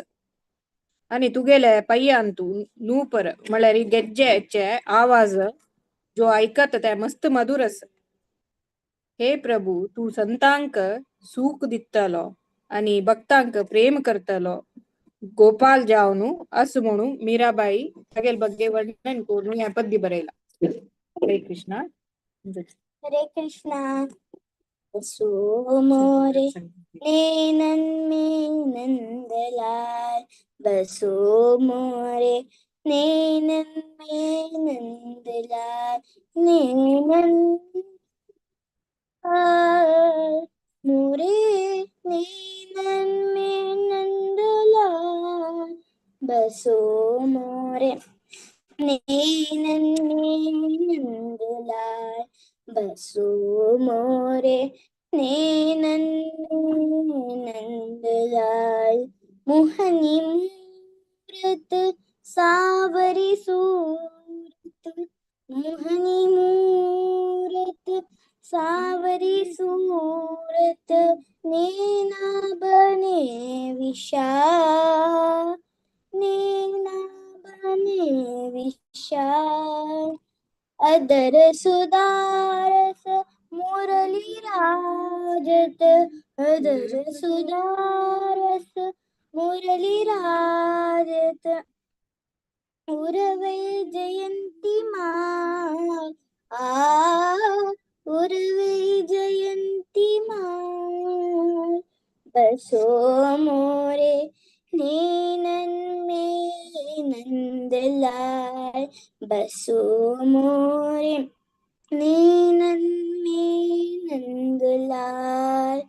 आनी तुगेले पय्यांतु नूपर म्हळ्यार गेज्जेचे आवाज जो आयकता ते मस्त मधुर आस। हे प्रभु, तूं संतांक सूख दितलो आनी भक्तांक प्रेम करतलो गोपाल जावनु असं म्हणून मीराबाई तागेले ಬಗ್ಗೆ वर्णन करून ह्या पद्य बरयला। हरे कृष्णा। हरे कृष्णा। बसो मोरे नैनन में नंदलाल, बसो मोरे नैनन में नंदलाल, नैनन मोरे, नैनन में नंदलाल बसो मोरे, नैनन में नंदलाल बसो मोरे, नैनन में नंदलाल। मोहनी मूरत सावरी सूरत, मोहनी मूरत सावरी सूरत, नैना बने विशाल, नैना बने विशाल। अदर सुदारस मुरली राजत, अदर सुदारस मुरली राजत, उरवै जयंती माल, आ उरवै जयंती माल बसो मोरे, नैनन में नंदलाल बसो मोरे, नैनन में नंदलाल।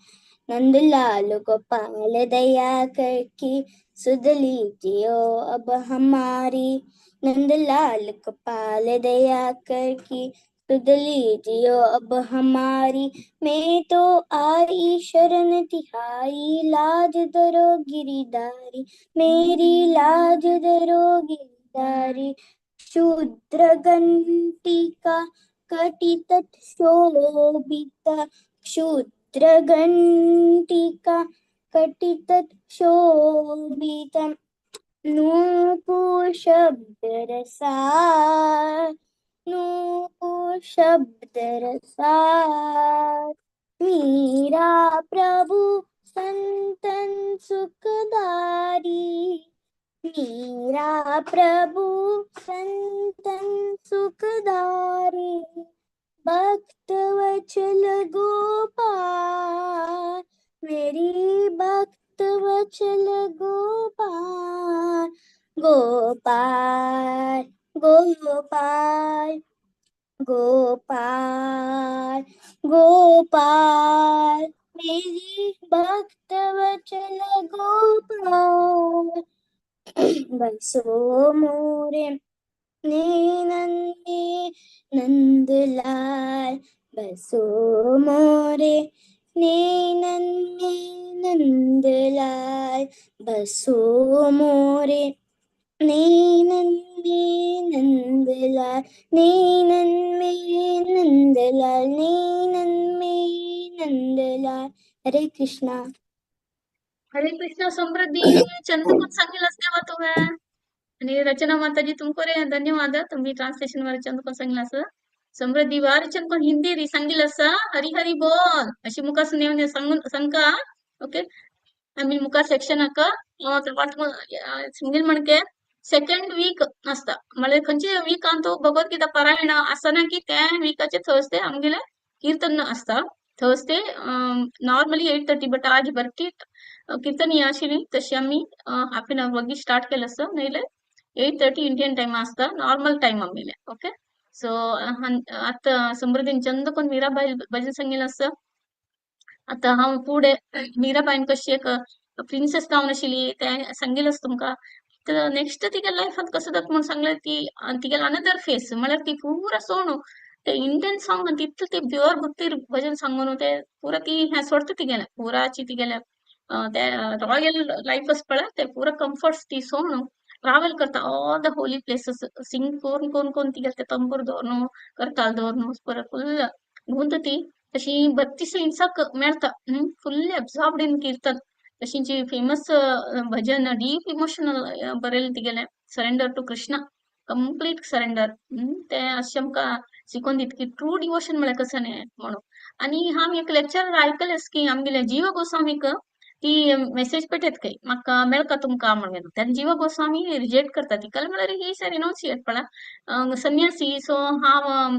नंदलाल गोपाल दया करके सुध लीजियो अब हमारी, नंदलाल गोपाल दया करके सुध लीजियो अब हमारी। मैं तो आई शरण तिहारी, लाज धरो गिरिधारी, मेरी लाज धरो गिरिधारी। शूद्र घंटिका कटितट शोभित, क्षुद्र घंटिका कटितट शोभित, नूपुर शब्द रसाल, नूपुर शब्द रसाल। मीरा प्रभु संतन सुखदारी, मीरा प्रभु संतन सुखदारी, भक्त वचल गोपाल, मेरी भक्त वचल गोपाल, गोपाल गोपाल गोपाल गोपाल, मेरी भक्त वचल गोपाल बसो मोरे, नैनन में नंदलाल बसो मोरे, नैनन में नंदलाल बसो मोरे, नैनन में नंदलाल, नैनन में नंदलाल, नैनन में नंदलाल। हरे कृष्णा। हरे कृष्ण समृद्धी, चंद कोण सांगेल देवा तुम्हें आणि रचना माताजी तुमको रे धन्यवाद, तुम्ही ट्रान्सलेशन वर चंद कोण सांगेल असं। समृद्धी वार चंद कोण हिंदी री सांगेल असं। हरी हरी बोल अशी मुका सुने सांगून सांगका। ओके, आम्ही मुका सेक्शन हाका सिंगल म्हणके सेकंड वीक आसता, म्हळ्यार खंयचे विकान तो भगवत गीता पारायण आसना की त्या विकाचे थर्सडे आमगेले कीर्तन आसता। थर्सडे नॉर्मली 8:30 बट आज भरती कीर्तन ही आशिल्ली तशी आमी हाफ एन our वगी स्टार्ट केलें आसा, नाजाल्यार 8:30 इंडियन टायम आसता नॉर्मल टायम आमगेले। ओके, सो आतां समृद्धीन चंद कोण मीराबाई भजन सांगिल्लें आसा। आतां हांव फुडें मीराबाईन कशी एक प्रिन्सेस जावन आशिल्ली तें सांगिल्लें आसा तुमकां। तर नेक्स्ट तिगे लायफांत कसो जाता म्हूण सांगलें, ती तिगेलो अनदर फेस म्हळ्यार ती पुरा सोणू ते इंडियन सॉंग तितलें ते प्युअर भक्ती भजन सांगून ते पुरा ती हें सोडटा तिगेलें पुराची तिगेलें ते रॉयल लायफ आसा पळय ते पुरा कम्फर्ट्स ती सोडून ट्रावेल करता all the holy places, sing कोण कोण कोण तिगेले ते तंबूर दवरून करताल दवरून परत फुल गुंत ती तशी भक्ती सेंट्साक मेळटा, फुल्ली एब्जॉर्ब्ड इन कीर्तन। तशीची फेमस भजन डीप इमोशनल बरयलें तिगेलें surrender to Krishna, complete surrender. ते अशें आमकां शिकोवन दिता की ट्रू डिवोशन म्हळ्यार कशें न्ही म्हणून। आनी हांव एक लेक्चर आयकलें की आमगेले जीव गोस्वामीक ती मेसेज पेटयत खंय म्हाका मेळका तुमकां म्हणून, तेन्ना जीव गोस्वामी रिजेक्ट करता ती, कल म्हळ्यार ही सर रिनाउन्सिएट पळय संन्यासी, सो हांव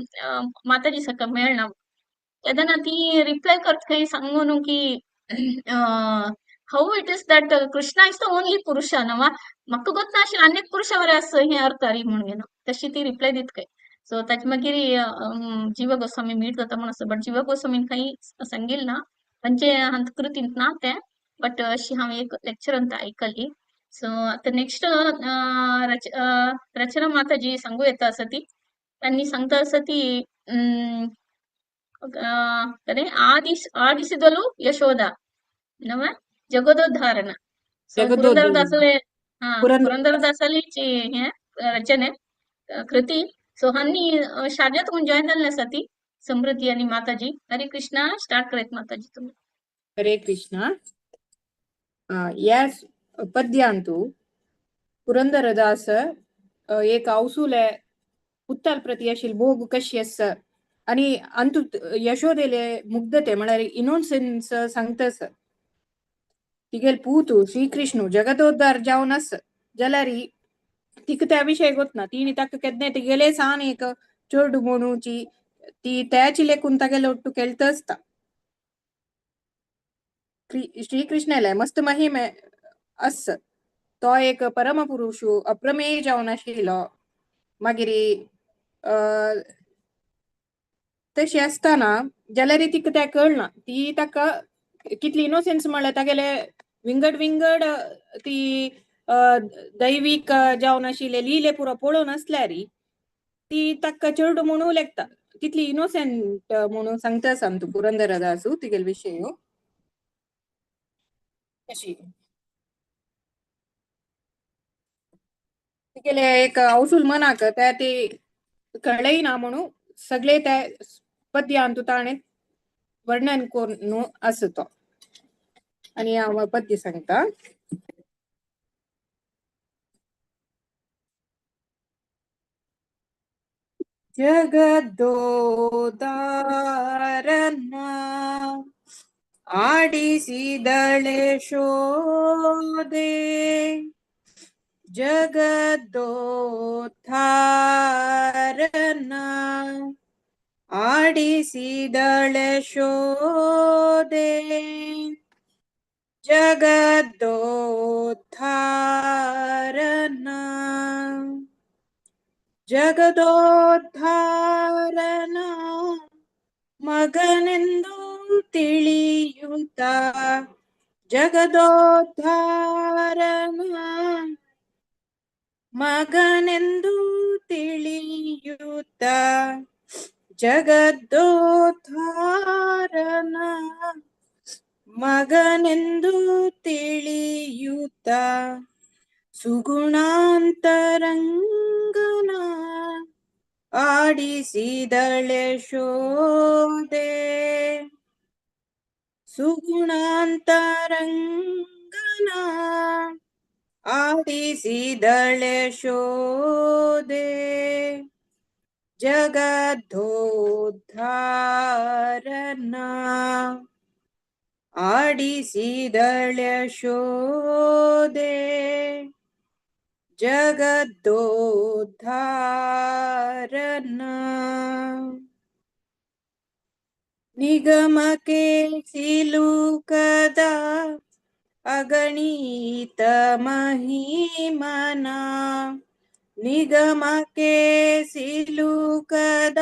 माताजी सारका मेळना। तेन्ना ती रिप्लाय करता खंय सांगू न्हू की How it is that Krishna is the only Purusha नवा म्हाका गोत ना आशिल्लें आनी पुरुशा बरें आसा हें अर्थ अरी म्हणून घेना तशी ती रिप्लाय दित काय. सो ताचे मागीर जीव गोस्वामी मीट जाता म्हूण आसा, बट जीव गोस्वामीन काही सांगिल ना तांचे अंतकृतींत ना तें, बट अशी हांव एक लेक्चर अंत आयकली. सो आतां नेक्स्ट रचना माताजी सांगू येता आसा ती, त्यांनी सांगता आसा ती ಕರೆ ಆಡಿಸಿದಳು ಯಶೋದ ನವ ಜಗದೋದ್ಧಾರಣ. ಸೊ ಪುರಂದರದಾಸಲೆ ಹಾ ಪುರಂದರದಾಸಲಿ हे रचने कृती. सो हांनी शारजा तुम जॉईन जाल्ले आसा ती समृद्धी आणि माताजी. हरे कृष्णा, स्टार्ट करत माताजी तुम्ही. हरे कृष्णा. या पद्यांतु पुरंदरदास एक औसूले पुत्ताल प्रति अशील भोग कशी आसा आणि अंतु यशोदेले मुग्धते म्हळ्यार इनोसन्स सांगतस तिगेल पूतु श्रीकृष्ण जगदोद्धार जावन आस जाल्यार तिका त्या विशय गोतना तिणी ताका केन्ना तिगेले सान एक चेडू म्हणूची ती त्याची लेखून तागेले ಒಟ್ಟು केळत आसता. श्रीकृष्णाले मस्त महिमे आस, तो एक परमपुरुषु अप्रमेय जावन आशिल्लो. मागीर तशी आसतना जाल्यार तिका तें कळना, ती ताका कितली इनोसन्स म्हळ्यार तागेले विंगड विंगड ती दैवीक जावन आशिल्ले लिले पुरो पळोवन आसल्यार ती ताका चेडू म्हणू लेखता, तितली इनोसंट म्हणून सांगता आसा तूं पुरंदरदासू तिगेले विशय अशी तिगेले एक औसूल मनाक त्या ती कळय ना म्हणून सगळे त्या पद्यांतु ताणें वर्णन करून आसा तो. आनी हांव पद्य सांगता. ಜಗದ್ದೋದಾರನ ಆಡಿಸಿದಳೆ ಶೋದೆ, ಜಗದ್ದೋದ್ಧಾರನ ಆಡಿಸಿದಳೆ ಶೋದೆ, ಜಗದ್ದೋದ್ಧಾರನ ಜಗದೋದ್ಧಾರನ ಮಗನೆಂದು ತಿಳಿಯುತ್ತ, ಜಗದೋದ್ಧಾರನ ಮಗನೆಂದು ತಿಳಿಯುತ್ತ, ಜಗದ್ದೋದ್ಧಾರನ ಮಗನೆಂದು ತಿಳಿಯುತ್ತ, ಸುಗುಣಾಂತರಂಗನ ಆಡಿಸಿದಳೆ ಶೋದೆ, ಸುಗುಣಾಂತರಂಗನ ಆಡಿಸಿದಳೆ ಶೋದೆ, ಜಗದ್ದೋದ್ಧಾರನ ಆಡಿಸಿದಳೆ ಶೋದೆ, ಜಗದ್ದೋದ್ಧಾರನ ನಿಗಮಕ್ಕೆ ಸಿಲುಕದ ಅಗಣಿತ ಮಹಿಮನ, ನಿಗಮಕ್ಕೆ ಸಿಲುಕದ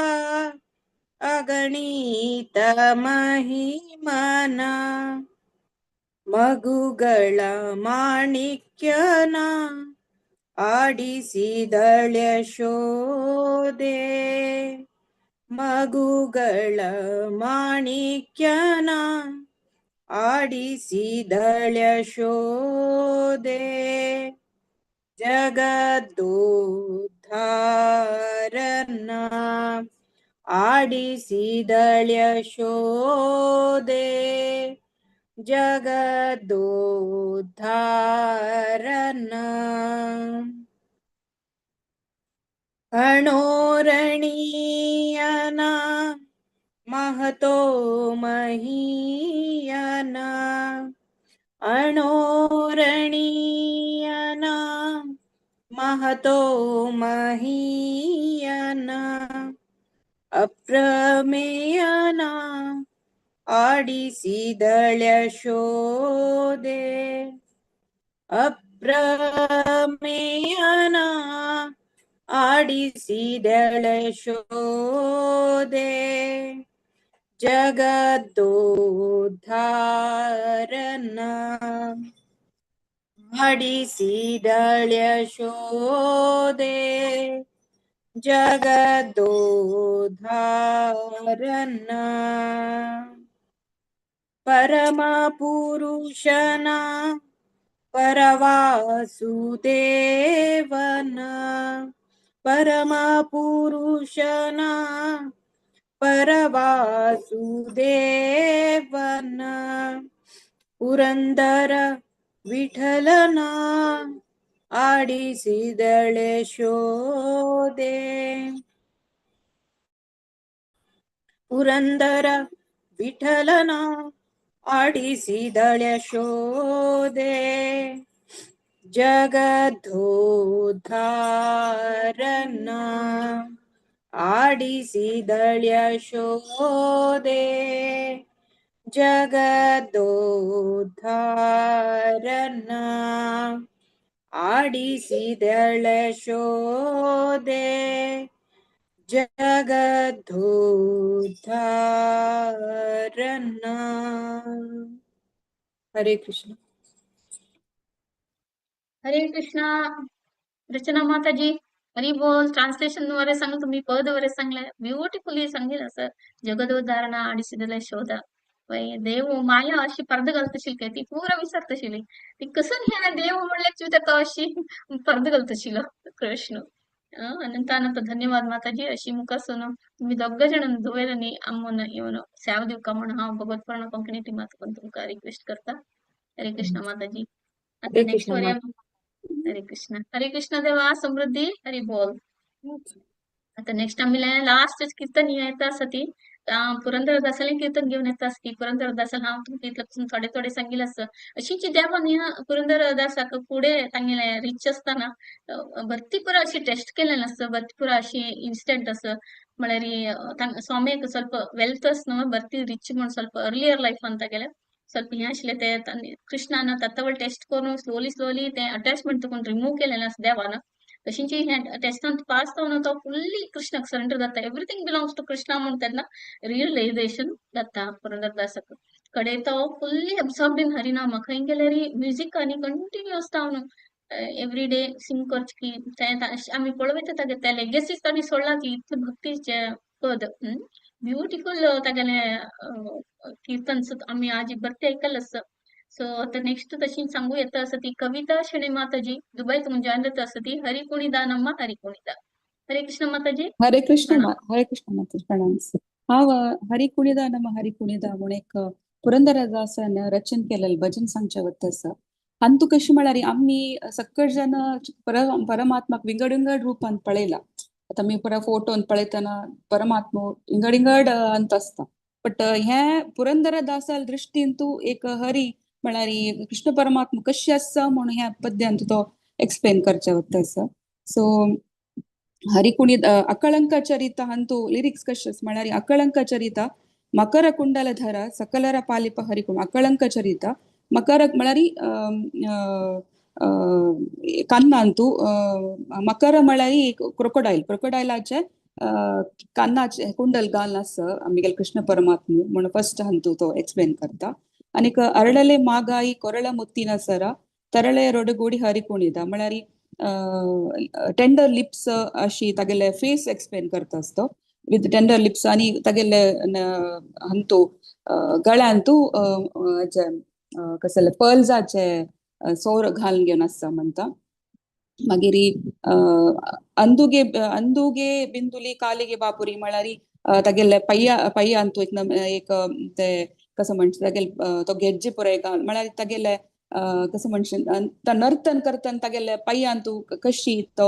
ಅಗಣಿತ ಮಹಿಮನ, ಮಗುಗಳ ಮಾಣಿಕ್ಯನ ಆಡಿಸಿದಳೆ ಶೋದೆ, ಮಗುಗಳ ಮಾಣಿಕ್ಯನ ಆಡಿಸಿದಳೆ ಶೋದೆ, ಜಗದ್ದೋದ್ಧಾರನ ಆಡಿಸಿದಳೆ ಶೋದೆ, ಜಗದ್ದೋದ್ಧಾರನ ಅಣೋರಣೀಯನ ಮಹತೋ ಮಹೀಯನ, ಅಣೋರಣೀಯನ ಮಹತೋ ಮಹೀಯನ, ಅಪ್ರಮೇಯನ ಆಡಿಸಿದಳ್ಯಶೋದೆ ಅಪ್ರಮೇಯನ ಆಡಿಸಿದಳಶೋದೆ ಜಗದ್ದೋದ್ಧಾರನ ಆಡಿಸಿದಳ್ಯಶೋದೆ ಜಗದ್ದೋದ್ಧಾರನ ಪರಮ ಪುರುಷನ ಪರವಾಸುದೇವನ ಪರಮ ಪುರುಷನ ಪರವಾಸುದೇವನ ಪುರಂದರ ವಿಠಲನ ಆಡಿಸಿದಳೆ ಶೋದೆ ಪುರಂದರ ವಿಠಲನ ಆಡಿಸಿದಳೆ ಶೋದೆ ಜಗದ್ದೋದ್ಧಾರನ ಆಡಿಸಿದಳ್ಯ ಶೋದೆ ಜಗದ್ದೋದ್ಧಾರನ ಆಡಿಸಿದಳ ಶೋದೆ ಜಗದ್ದೋದ್ಧಾರನ. ಹರೇ ಕೃಷ್ಣ. हरे कृष्णा. रचना माताजी, हरी बोल. ट्रान्सलेशन वरे सांगलं तुम्ही, पद वरे सांगले, ब्युटिफुली सांगितलं असं. जगदोद्धारणा आडिसिदले शोध देव माया अशी पर्द घालतशील काय ती पुरा विसरतशील ती कसं ह्या देव म्हणल्याची तो अशी पर्द घालतशील कृष्ण. अनंत अनंत धन्यवाद माताजी. अशी मुखासून तुम्ही दोग जण दुवेलनी आमून येवन सेवा दिवका म्हणून हांव भगवत कोंकणी टिमात पण तुमकां रिक्वेस्ट करता. हरे कृष्ण माताजी. आता हरे नेक्स्ट कृष्ण वरया. माता. हरे कृष्ण हरे कृष्ण देवा समृद्धी. हरी बोल. आता नेक्स्ट आम्ही लास्ट कीर्तन येता आसा ती पुरंदरदासालें कीर्तन घेवन येता आसती. पुरंदरदासाल हांव तुमकां इतलें पासून थोडे थोडे सांगिल्लें आसा. अशीच देवान ह्या पुरंदरदासाक फुडें तांगेलें रिच आसतना भरती पुरा अशी टेस्ट केलेलें आसा. भरती पुरा अशी इन्स्टंट आसा म्हळ्यार स्वामीक ಸ್ವಲ್ಪ ವೆಲ್ತ್ न्हू भरती रिच म्हूण ಸ್ವಲ್ಪ अर्लियर लायफान तागेलें ಸ್ವಲ್ಪ हें आशिल्लें ते कृष्णान तत्वळ टेस्ट करून स्लोली स्लोली ते अटॅचमेंट तुकून रिमूव्ह केलेलें आसा देवान. तशींची हें टेस्टान पास जावन तो फुल्ली कृष्णाक सरेंडर जाता. एवरीथींग बिलोंग्स टू कृष्णा म्हूण तेन्ना रियलायझेशन जाता पुरंदरदासाक. कडे तो फुल्ली अब्सॉर्ब्ड इन हरिनाम. खंय गेल्यार म्युजीक आनी कंटिन्युअस जावन एवरी डे सिंग करची तें आमी पळयता तागे ते लेगेसीच ताणी सोडला की इतलें भक्तीचें पद ब्युटिफूल तागेलें कीर्तन आमी आज भरते आयकल्लें आसा. सो आता नेक्स्ट तशी सांगू येता आसा ती कविता शेणे माताजी दुबय तुमकां जॉईन जाता आसा ती हरी कुणीदा नम्मा हरी कुणीदा. हरे कृष्ण माताजी. हरे कृष्ण. प्रणाम. हरे कृष्ण माताजी, प्रणाम. हांव हरी कुणीदा नम हरी कुणीदा म्हूण एक पुरंदरदासान रचन केलेलें भजन सांगचें वता आसा. अंतू कशें म्हळ्यार आमी सकळ जन परमात्माक विंगड विंगड रुपान पळयला. आतां आमी पुरा फोटोन पळयतना परमात्मा विंगड विंगड अंत आसता. बट हें पुरंदरदासाल दृश्टीन तूं एक हरी म्हळ्यार कृष्ण परमात्मा कशी आसा म्हणून ह्या पद्यांत तो एक्सप्लेन करचें वता आसा. सो हरी कुणी अकळंक चरिता अंतू लिरिक्स कशें म्हळ्यार अकळंक चरिता मकर कुंडल धर सकलर पालिप हरिकुण. अकळंक चरिता मकर म्हळ्यार कान्नांतू मकर म्हळ्यार क्रोकोडायल, क्रोकोडायलाचे कान्नाचे कुंडल घालून आसा आमगेले कृष्ण परमात्मा म्हणून फर्स्ट हंतू तो एक्सप्लेन करता. आनीक अरळले मागाई ಕೊರಳ ಮುತ್ತಿನ ಸರ ತರಳೆ ರೊಡಗೂಡಿ ಹರಿಕುಣಿದ म्हळ्यार टेंडर लिप्स अशी तागेले फेस एक्सप्लेन करता आसतो विथ टेंडर लिप्स. आनी तागेले हंतू गळ्यांतू कसले पर्ल्साचे सोर घालून घेवन आसता म्हणटा. मागीर अंदुगे अंदुगे बिंदुली कालिगे बापुरी म्हळ्यार तागेले पय्या पय्यांतू एक एक ते कसं म्हणचे तागेले तो गेज्जे पुराय घाल म्हळ्यार तागेले कसं म्हणशील तो नर्तन करतना तागेले पय्यांतू कशी तो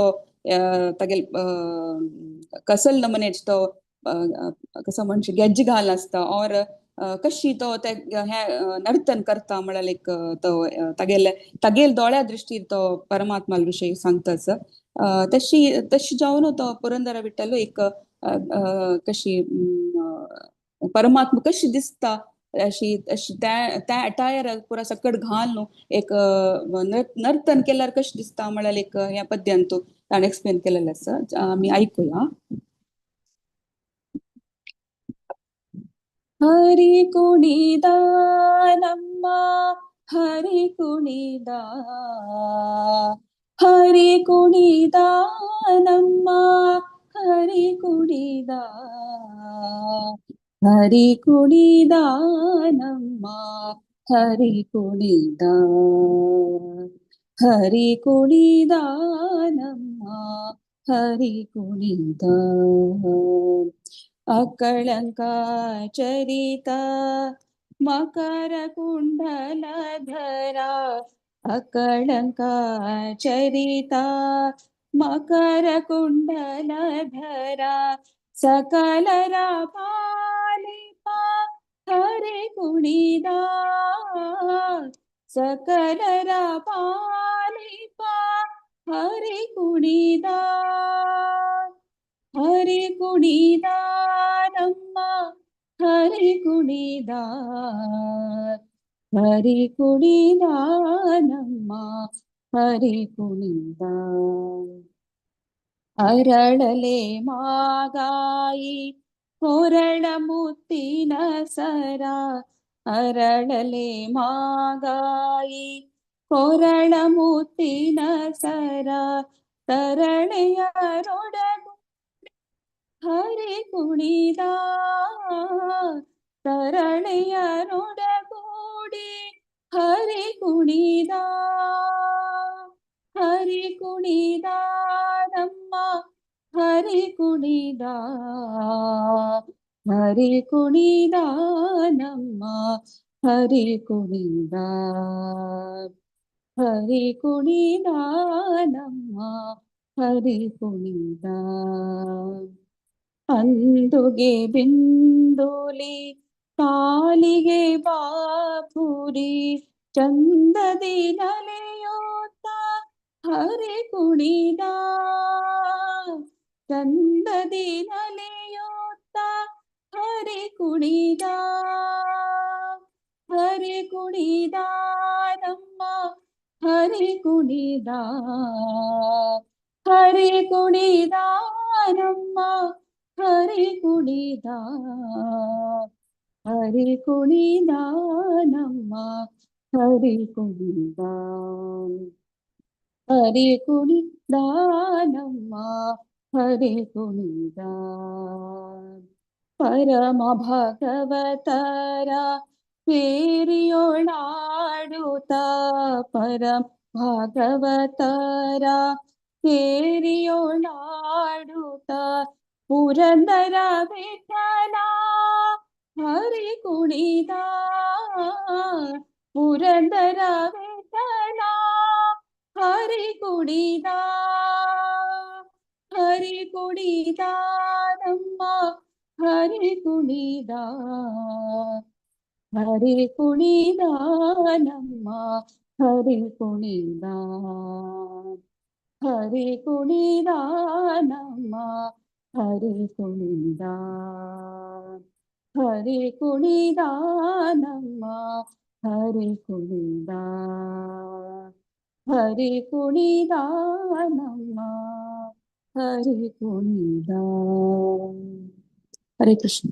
तागेले कसल नमनेच तो कसं म्हणशील गेज्जे घाल आसता और कशी तो ते हें नर्तन करता म्हळ्यार एक तो तागेले तागेले दोळ्या दृश्टीर तो परमात्मा विशयी सांगता आसा. तशी तशी जावन तो पुरंदर विठ्ठल एक कशी परमात्मा कशी दिसता अशी अशी त्या त्या अटायर पुरा सकट घाल न्हू एक नर्तन केल्यार कशें दिसता म्हळ्यार एक ह्या पद्यांतू ताणें एक्सप्लेन केलेलें आसा. आमी आयकुया. हरि कुणीदा नम्मा हरि कुणीदा हरि कुणीदा नम्मा हरि कुणीदा हरि कुणीदा नम्मा हरि कुणीदा हरि कुणीदा नम्मा हरि कुणीदा अकळंका चरिता मकर कुंडल धरा अकळंका चरिता मकर कुंडल धरा सकल पालिपा हरे कुणीदा सकल पालिपा हरे कुणीदा हरे कुणीदा नम्मा हरे कुणीदा हरे कुणीदा नम्मा हरे कुणीदा अरळले मागाई कोरಳ मुತ್ತಿನ ಸರ ಅರಳಲೆ ಮಾಗಾಯಿ ಕೊರಳ ಮುತ್ತಿನ ಸರ ತರಳೆಯರೊಡಗು ಹರಿ ಕುಣಿದ ತರಳೆಯರೊಡಗೂಡಿ ಹರಿ ಕುಣಿದ ಹರಿ ಕುಣಿದ ನಮ್ಮ ಹರಿ ಕುಣಿದ ಹರಿ ಕುಣಿದ ನಮ್ಮ ಹರಿ ಕುಣಿದ ಹರಿ ಕುಣಿದ ನಮ್ಮ ಹರಿ ಕುಣಿದ ಅಂದುಗೆ ಬಿಂದುಲಿ ಕಾಲಿಗೆ ಬಾಪುರಿ ಚಂದದಿ ನಲೆಯೋತ ಹರಿ ಕುಣಿದ ಚಂದದಿ ನಲೆಯೋತ ಹರಿ ಕುಣಿದ ಹರಿ ಕುಣಿದ ನಮ್ಮ ಹರಿ ಕುಣಿದ ಹರಿ ಕುಣಿದ ನಮ್ಮ ಹರಿ ಕುಣಿದ ಹರಿ ಕುಣಿದ ನಮ್ಮ ಹರಿ ಕುಣಿದ ಹರಿ ಕುಣಿದ ನಮ್ಮ ಹರಿ ಕುಣಿದ ಪರಮ ಭಗವತರ ಸೇರಿಯೊಳಾಡುತ್ತ ಪರಮ ಭಾಗವತರ ಸೇರಿಯೊಳಾಡುತ್ತ ಪುರಂದರ ವಿಠಲ ಹರಿ ಕುಣಿದ ಪುರಂದರ ವಿಠಲ ಹರಿ ಕುಣಿದ ಹರಿ ಕುಣಿದ ನಮ್ಮ ಹರಿ ಕುಣಿದ ಹರಿ ಕುಣಿದ ನಮ್ಮ ಹರಿ ಕುಣಿದ ಹರಿ ಕುಣಿದ ನಮ್ಮ ಹರಿ ಕುಣಿದ ಹರಿ ಕುಣಿದ ನಮ್ಮ ಹರಿ ಕುಣಿದ ಹರಿ ಕುಣಿದ ನಮ್ಮ ಹರಿ ಕುಣಿದ. हरे कृष्ण.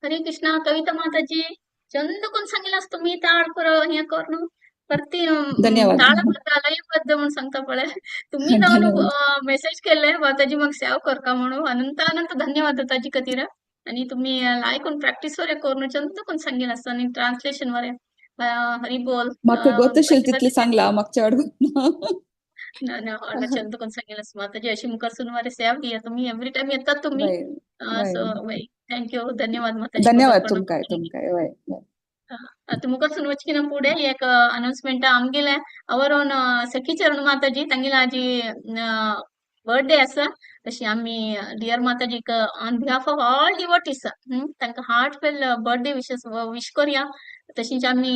हरे कृष्णा. कविता माताजी, चंद कोण सांगितलास तुम्ही ताळ हें कर न्हू परती धन्यवाद. ताळबद्ध लयबद्ध म्हणून सांगता पळय तुम्ही जावन धन्यवाद. मेसेज केले माताजी मग सेव करका म्हणून अनंत अनंत धन्यवाद ताजी खातीर. आणि तुम्ही लायक प्रॅक्टिस वर करून चंद कोण सांगितलं असतं आणि ट्रान्सलेशन वर. हरी बोल. म्हाका गोतशील तितलें सांगला मागच्या ना ना व्हडला चंद कोण सांगितलं माताजी अशी मुखार सुनवारे सेव दिया तुम्ही एव्हरी टाइम येतात तुम्ही. सो thank you, धन्यवाद माताजी. धन्यवाद तुमकाय तुमकाय. वय. तुमकां वचकिना पुढे एक अनाउन्समेंट आमगेले our own सखी चरण माताजी तांगेले आजी बर्थडे आसा. तशी आमी डियर माताजीक on behalf of all devotees तांकां heartfelt birthday wishes wish करूया. तशीच आमी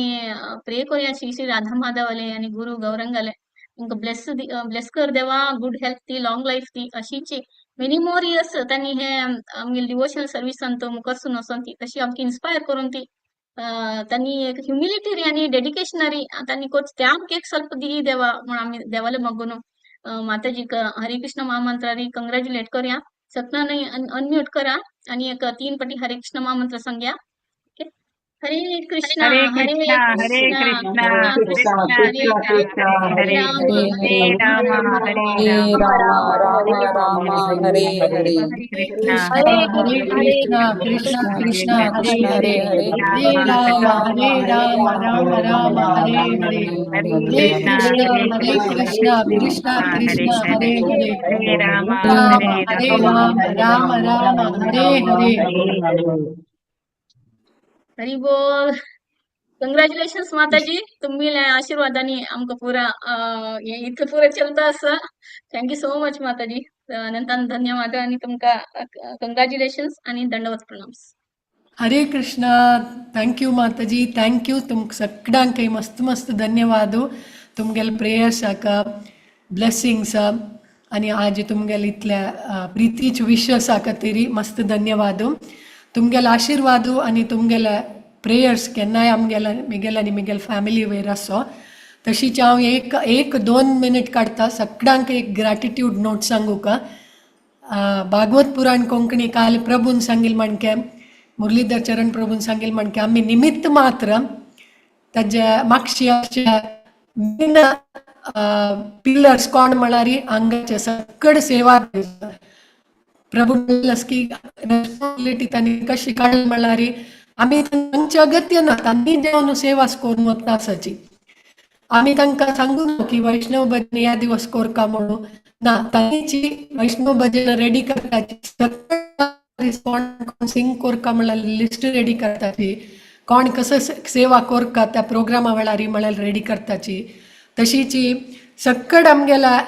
प्रे करूया श्री श्री राधा माधवाले आणि गुरु गौरंगाले तांकां ब्लेस ब्लेस कर देवा, गुड हेल्थ दी, लॉंग लायफ दी अशीच मेनी मोर इयर्स तांणी हे आमगे डिवोशनल सर्विसान तो मुखारसून वचोन ती तशी आमकां इन्स्पायर करून ती तांणी एक ह्युमिलिटी आनी डेडिकेशनरी तांणी करची ते आमकां एक ಸ್ವಲ್ಪ दी देवा म्हूण आमी देवाले मागून माताजीक हरे कृष्ण महामंत्रारी कंग्रॅच्युलेट करूया. सगळ्यांनी अनम्यूट करा आणि एक 3 पटी हरे कृष्ण महामंत्र सांगया. ओके. हरे कृष्णा हरे हरे कृष्णा हरे कृष्णा कृष्णा कृष्णा कृष्णा हरे कृष्णा हरे हरे हरे राम हरे हरे राम हरे हरे राम राम राम राम हरे हरे हरे कृष्णा हरे हरे कृष्णा कृष्णा कृष्णा हरे कृष्ण हरे हरे हरे राम हरे राम राम राम हरे हरे हरे हरे कृष्णा कृष्णा हरे हरे कृष्णा कृष्णा कृष्णा हरे कृष्णा हरे हरे हरे हरे राम राम हरे हरे राम राम राम राम हरे हरे. हरी बोल. कंग्रॅच्युलेशन्स माताजी, तुम्ही आशीर्वादाने आमकां पुरा इतलें पुरा चलता आसा. Thank you so much माताजी. अनंतान धन्यवाद आणि तुमकां कंग्रॅच्युलेशन्स आणि दंडवत प्रणाम्स. हरे Krishna. Thank you Mataji, thank you. तुमक सगळ्यांकय मस्त मस्त धन्यवाद. तुमगेले प्रेयर्साक, ब्लेसिंग्स आणि आज तुमगेले इतल्या प्रितीच विशसा खातीर मस्त धन्यवाद. तुमगेले आशीर्वाद आनी तुमगेले प्रेयर्स केन्नाय आमगेले मिगेले आनी मिगेले फॅमिली वयर आसो. तशीच हांव एक एक 2 मिनीट काडटा सगळ्यांक एक ग्रॅटिट्यूड नोट सांगूक. भागवत पुराण कोंकणी काल प्रभून सांगील म्हणके, मुरलीधर चरण प्रभून सांगील म्हणके आमी निमित्त मात्र ताजे मागशी मेन पिलर्स कोण म्हळ्यार हांगाचे सकड सेवा प्रभू की रेस्पॉन्सिबिलिटी तांणी कशी काडली म्हळ्यार आमी तांचे अगत्य ना, तांणी जेवन सेवा करून वता आसाची. आमी तांकां सांगू की वैष्णव भजन ह्या दिवस कोरका म्हणून ना, तांची वैष्णव भजन रेडी करताची, सगळं कोण सिंग कोरका म्हळ्यार लिस्ट रेडी करताची, कोण कसं सेवा कोरका त्या प्रोग्रामा वेळार म्हळ्यार रेडी करताची. तशीची सक्कड आमगेल्या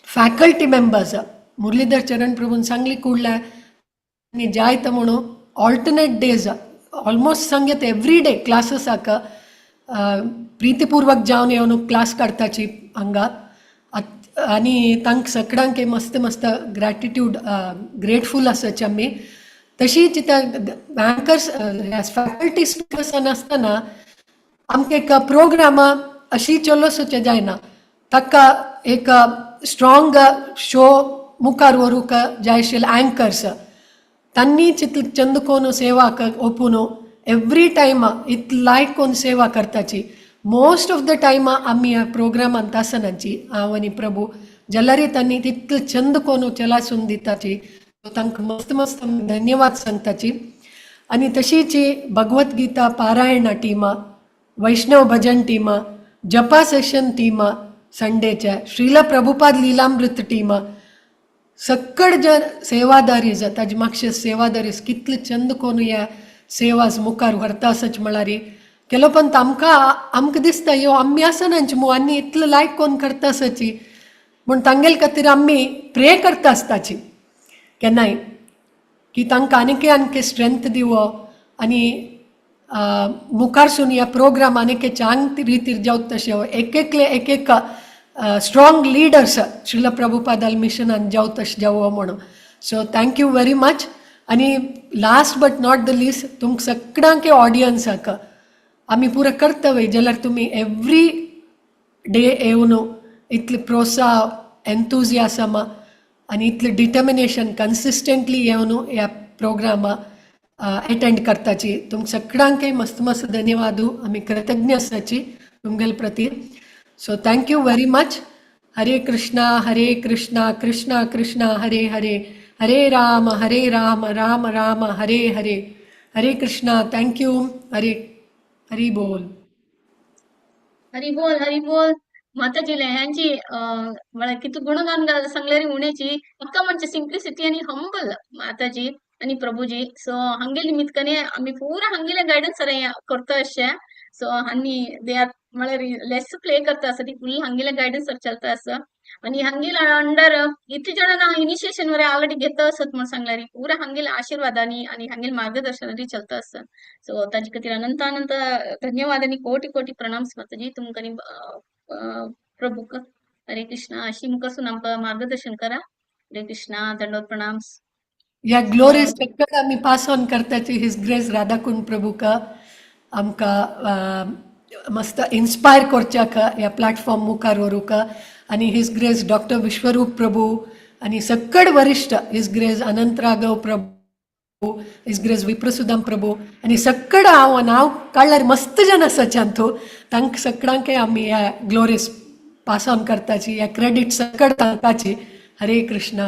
फॅकल्टी मेंबर्स मुरलीधर चरण प्रभून सांगली कुडल्या आनी जायत म्हणून ऑल्टरनेट डेज ऑलमोस्ट सांगेत एवरी डे क्लासीसाक प्रितीपूर्वक जावन येवन क्लास काडताची हांगा. आनी तांकां सगळ्यांक मस्त मस्त ग्रॅटिट्यूड ग्रेटफूल आसाची आमी. तशीच त्या अँकर्स फॅकल्टी स्पिकर्सान आसतना आमकां एक प्रोग्रामा अशी चलोसचें जायना, ताका एक स्ट्रॉंग शो मुखार व्हरूंक जाय आशिल्ले अँकर्स तांणी चितल चंद कोन सेवा ओपून एवरी टायम इतलो लायक कोन सेवा करताची. मोस्ट ऑफ the time आमी ह्या प्रोग्रामांत आसनाची हांव आनी प्रभू जाल्यार तांणी तितलो चंद कोन चलासून दिताची, तांकां मस्त मस्त धन्यवाद सांगताची. आनी तशीच भगवत गीता पारायणा टिमा, वैष्णव भजन टिमा, जपा सेशन टिमा संडेच्या, श्रीला प्रभुपाद लीलामृत टिमा, सक्कड जर सेवादारी ताजे मागशे सेवादारी कितले चंद कोन ह्या सेवाज मुखार व्हरता आसच म्हळ्यार केलो. पण आमकां आमकां दिसता ह्यो आमी आसनाच मू आनी इतलो लायक कोन करता आसाची म्हूण तांगेले खातीर आमी प्रे करता आसताची केन्नाय की तांकां आनीकय आनीक स्ट्रेंथ दिवो आनी मुखारसून ह्या प्रोग्राम आनीक चांग रितीर जावत तशें एक एकले एक एक स्ट्रॉंग लिडर्स श्रील प्रभुपादाल मिशनान जावत तशें जावो म्हणून. So thank you very much. आनी last but not the least तुमकां सगळ्यांक ऑडियन्साक आमी पुरो करता जाल्यार तुमी एवरी डे येवन इतले प्रोत्साह एन्थुजियासम आनी इतलें डिटर्मिनेशन कन्सिस्टंटली येवन ह्या प्रोग्रामा अटेंड करताची तुमकां सगळ्यांकय मस्त मस्त धन्यवाद. आमी कृतज्ञ आसाची तुमगेले प्रती. So thank you very much. Hare Krishna Hare Krishna Krishna Krishna Hare Hare, Hare Ram Hare Ram Ram Ram Hare Hare. Hare Krishna. Thank you. Hare Hari बोल. हरी बोल हरी बोल. माताजीले ह्यांची म्हळ्यार कितू गुणगान सांगल्यार उणेची इतका म्हणजे सिम्प्लिसिटी आनी हंबल माताजी आनी प्रभुजी. सो हांगेले निमित्ताने आमी पुरा हांगेले गायडन्स करता अशें. सो आनी they are म्हळ्यार लेस प्ले करता आसा ती फुल हांगेले गायडन्स चलता आसा. आनी हांगेले अंडर इतले जाणां इनिशिएशन वरे ऑलरेडी घेता आसत म्हण सांगल्यार पुरा हांगेले आशीर्वादांनी आनी हांगेले मार्गदर्शनानी चलता आसा. सो ताजे खातीर अनंत अनंत धन्यवाद आनी कोटी कोटी प्रणाम माताजी तुमकां आनी प्रभूक. हरे कृष्णा. अशी मुखारसून आमकां मार्गदर्शन करा. हरे कृष्णा, दंडवत प्रणाम. ह्या ग्लोरीज सगळं आमी पास ऑन करताची his grace Radhakund प्रभूक आमकां मस्त इन्स्पायर करच्याक ह्या प्लॅटफॉर्म मुखार व्हरूंक आनी his grace doctor Vishwaroop Prabhu आनी सक्कड वरिश्ठ his grace Anant Raghav Prabhu, his grace Viprasudam Prabhu आनी सक्कड हांव नांव काडल्यार मस्त जन आसाचे अंतू तांकां सगळ्यांकय आमी ह्या ग्लोरीज पास ऑन करताची, ह्या क्रेडीट सक्कड तांकाची. हरे कृष्णा,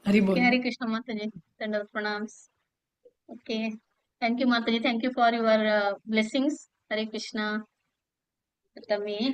हरी बोल. हरे कृष्ण माताजी, दंडवत प्रणाम. Okay, thank you Mataji, thank you for your blessings. Hare Krishna. आता मी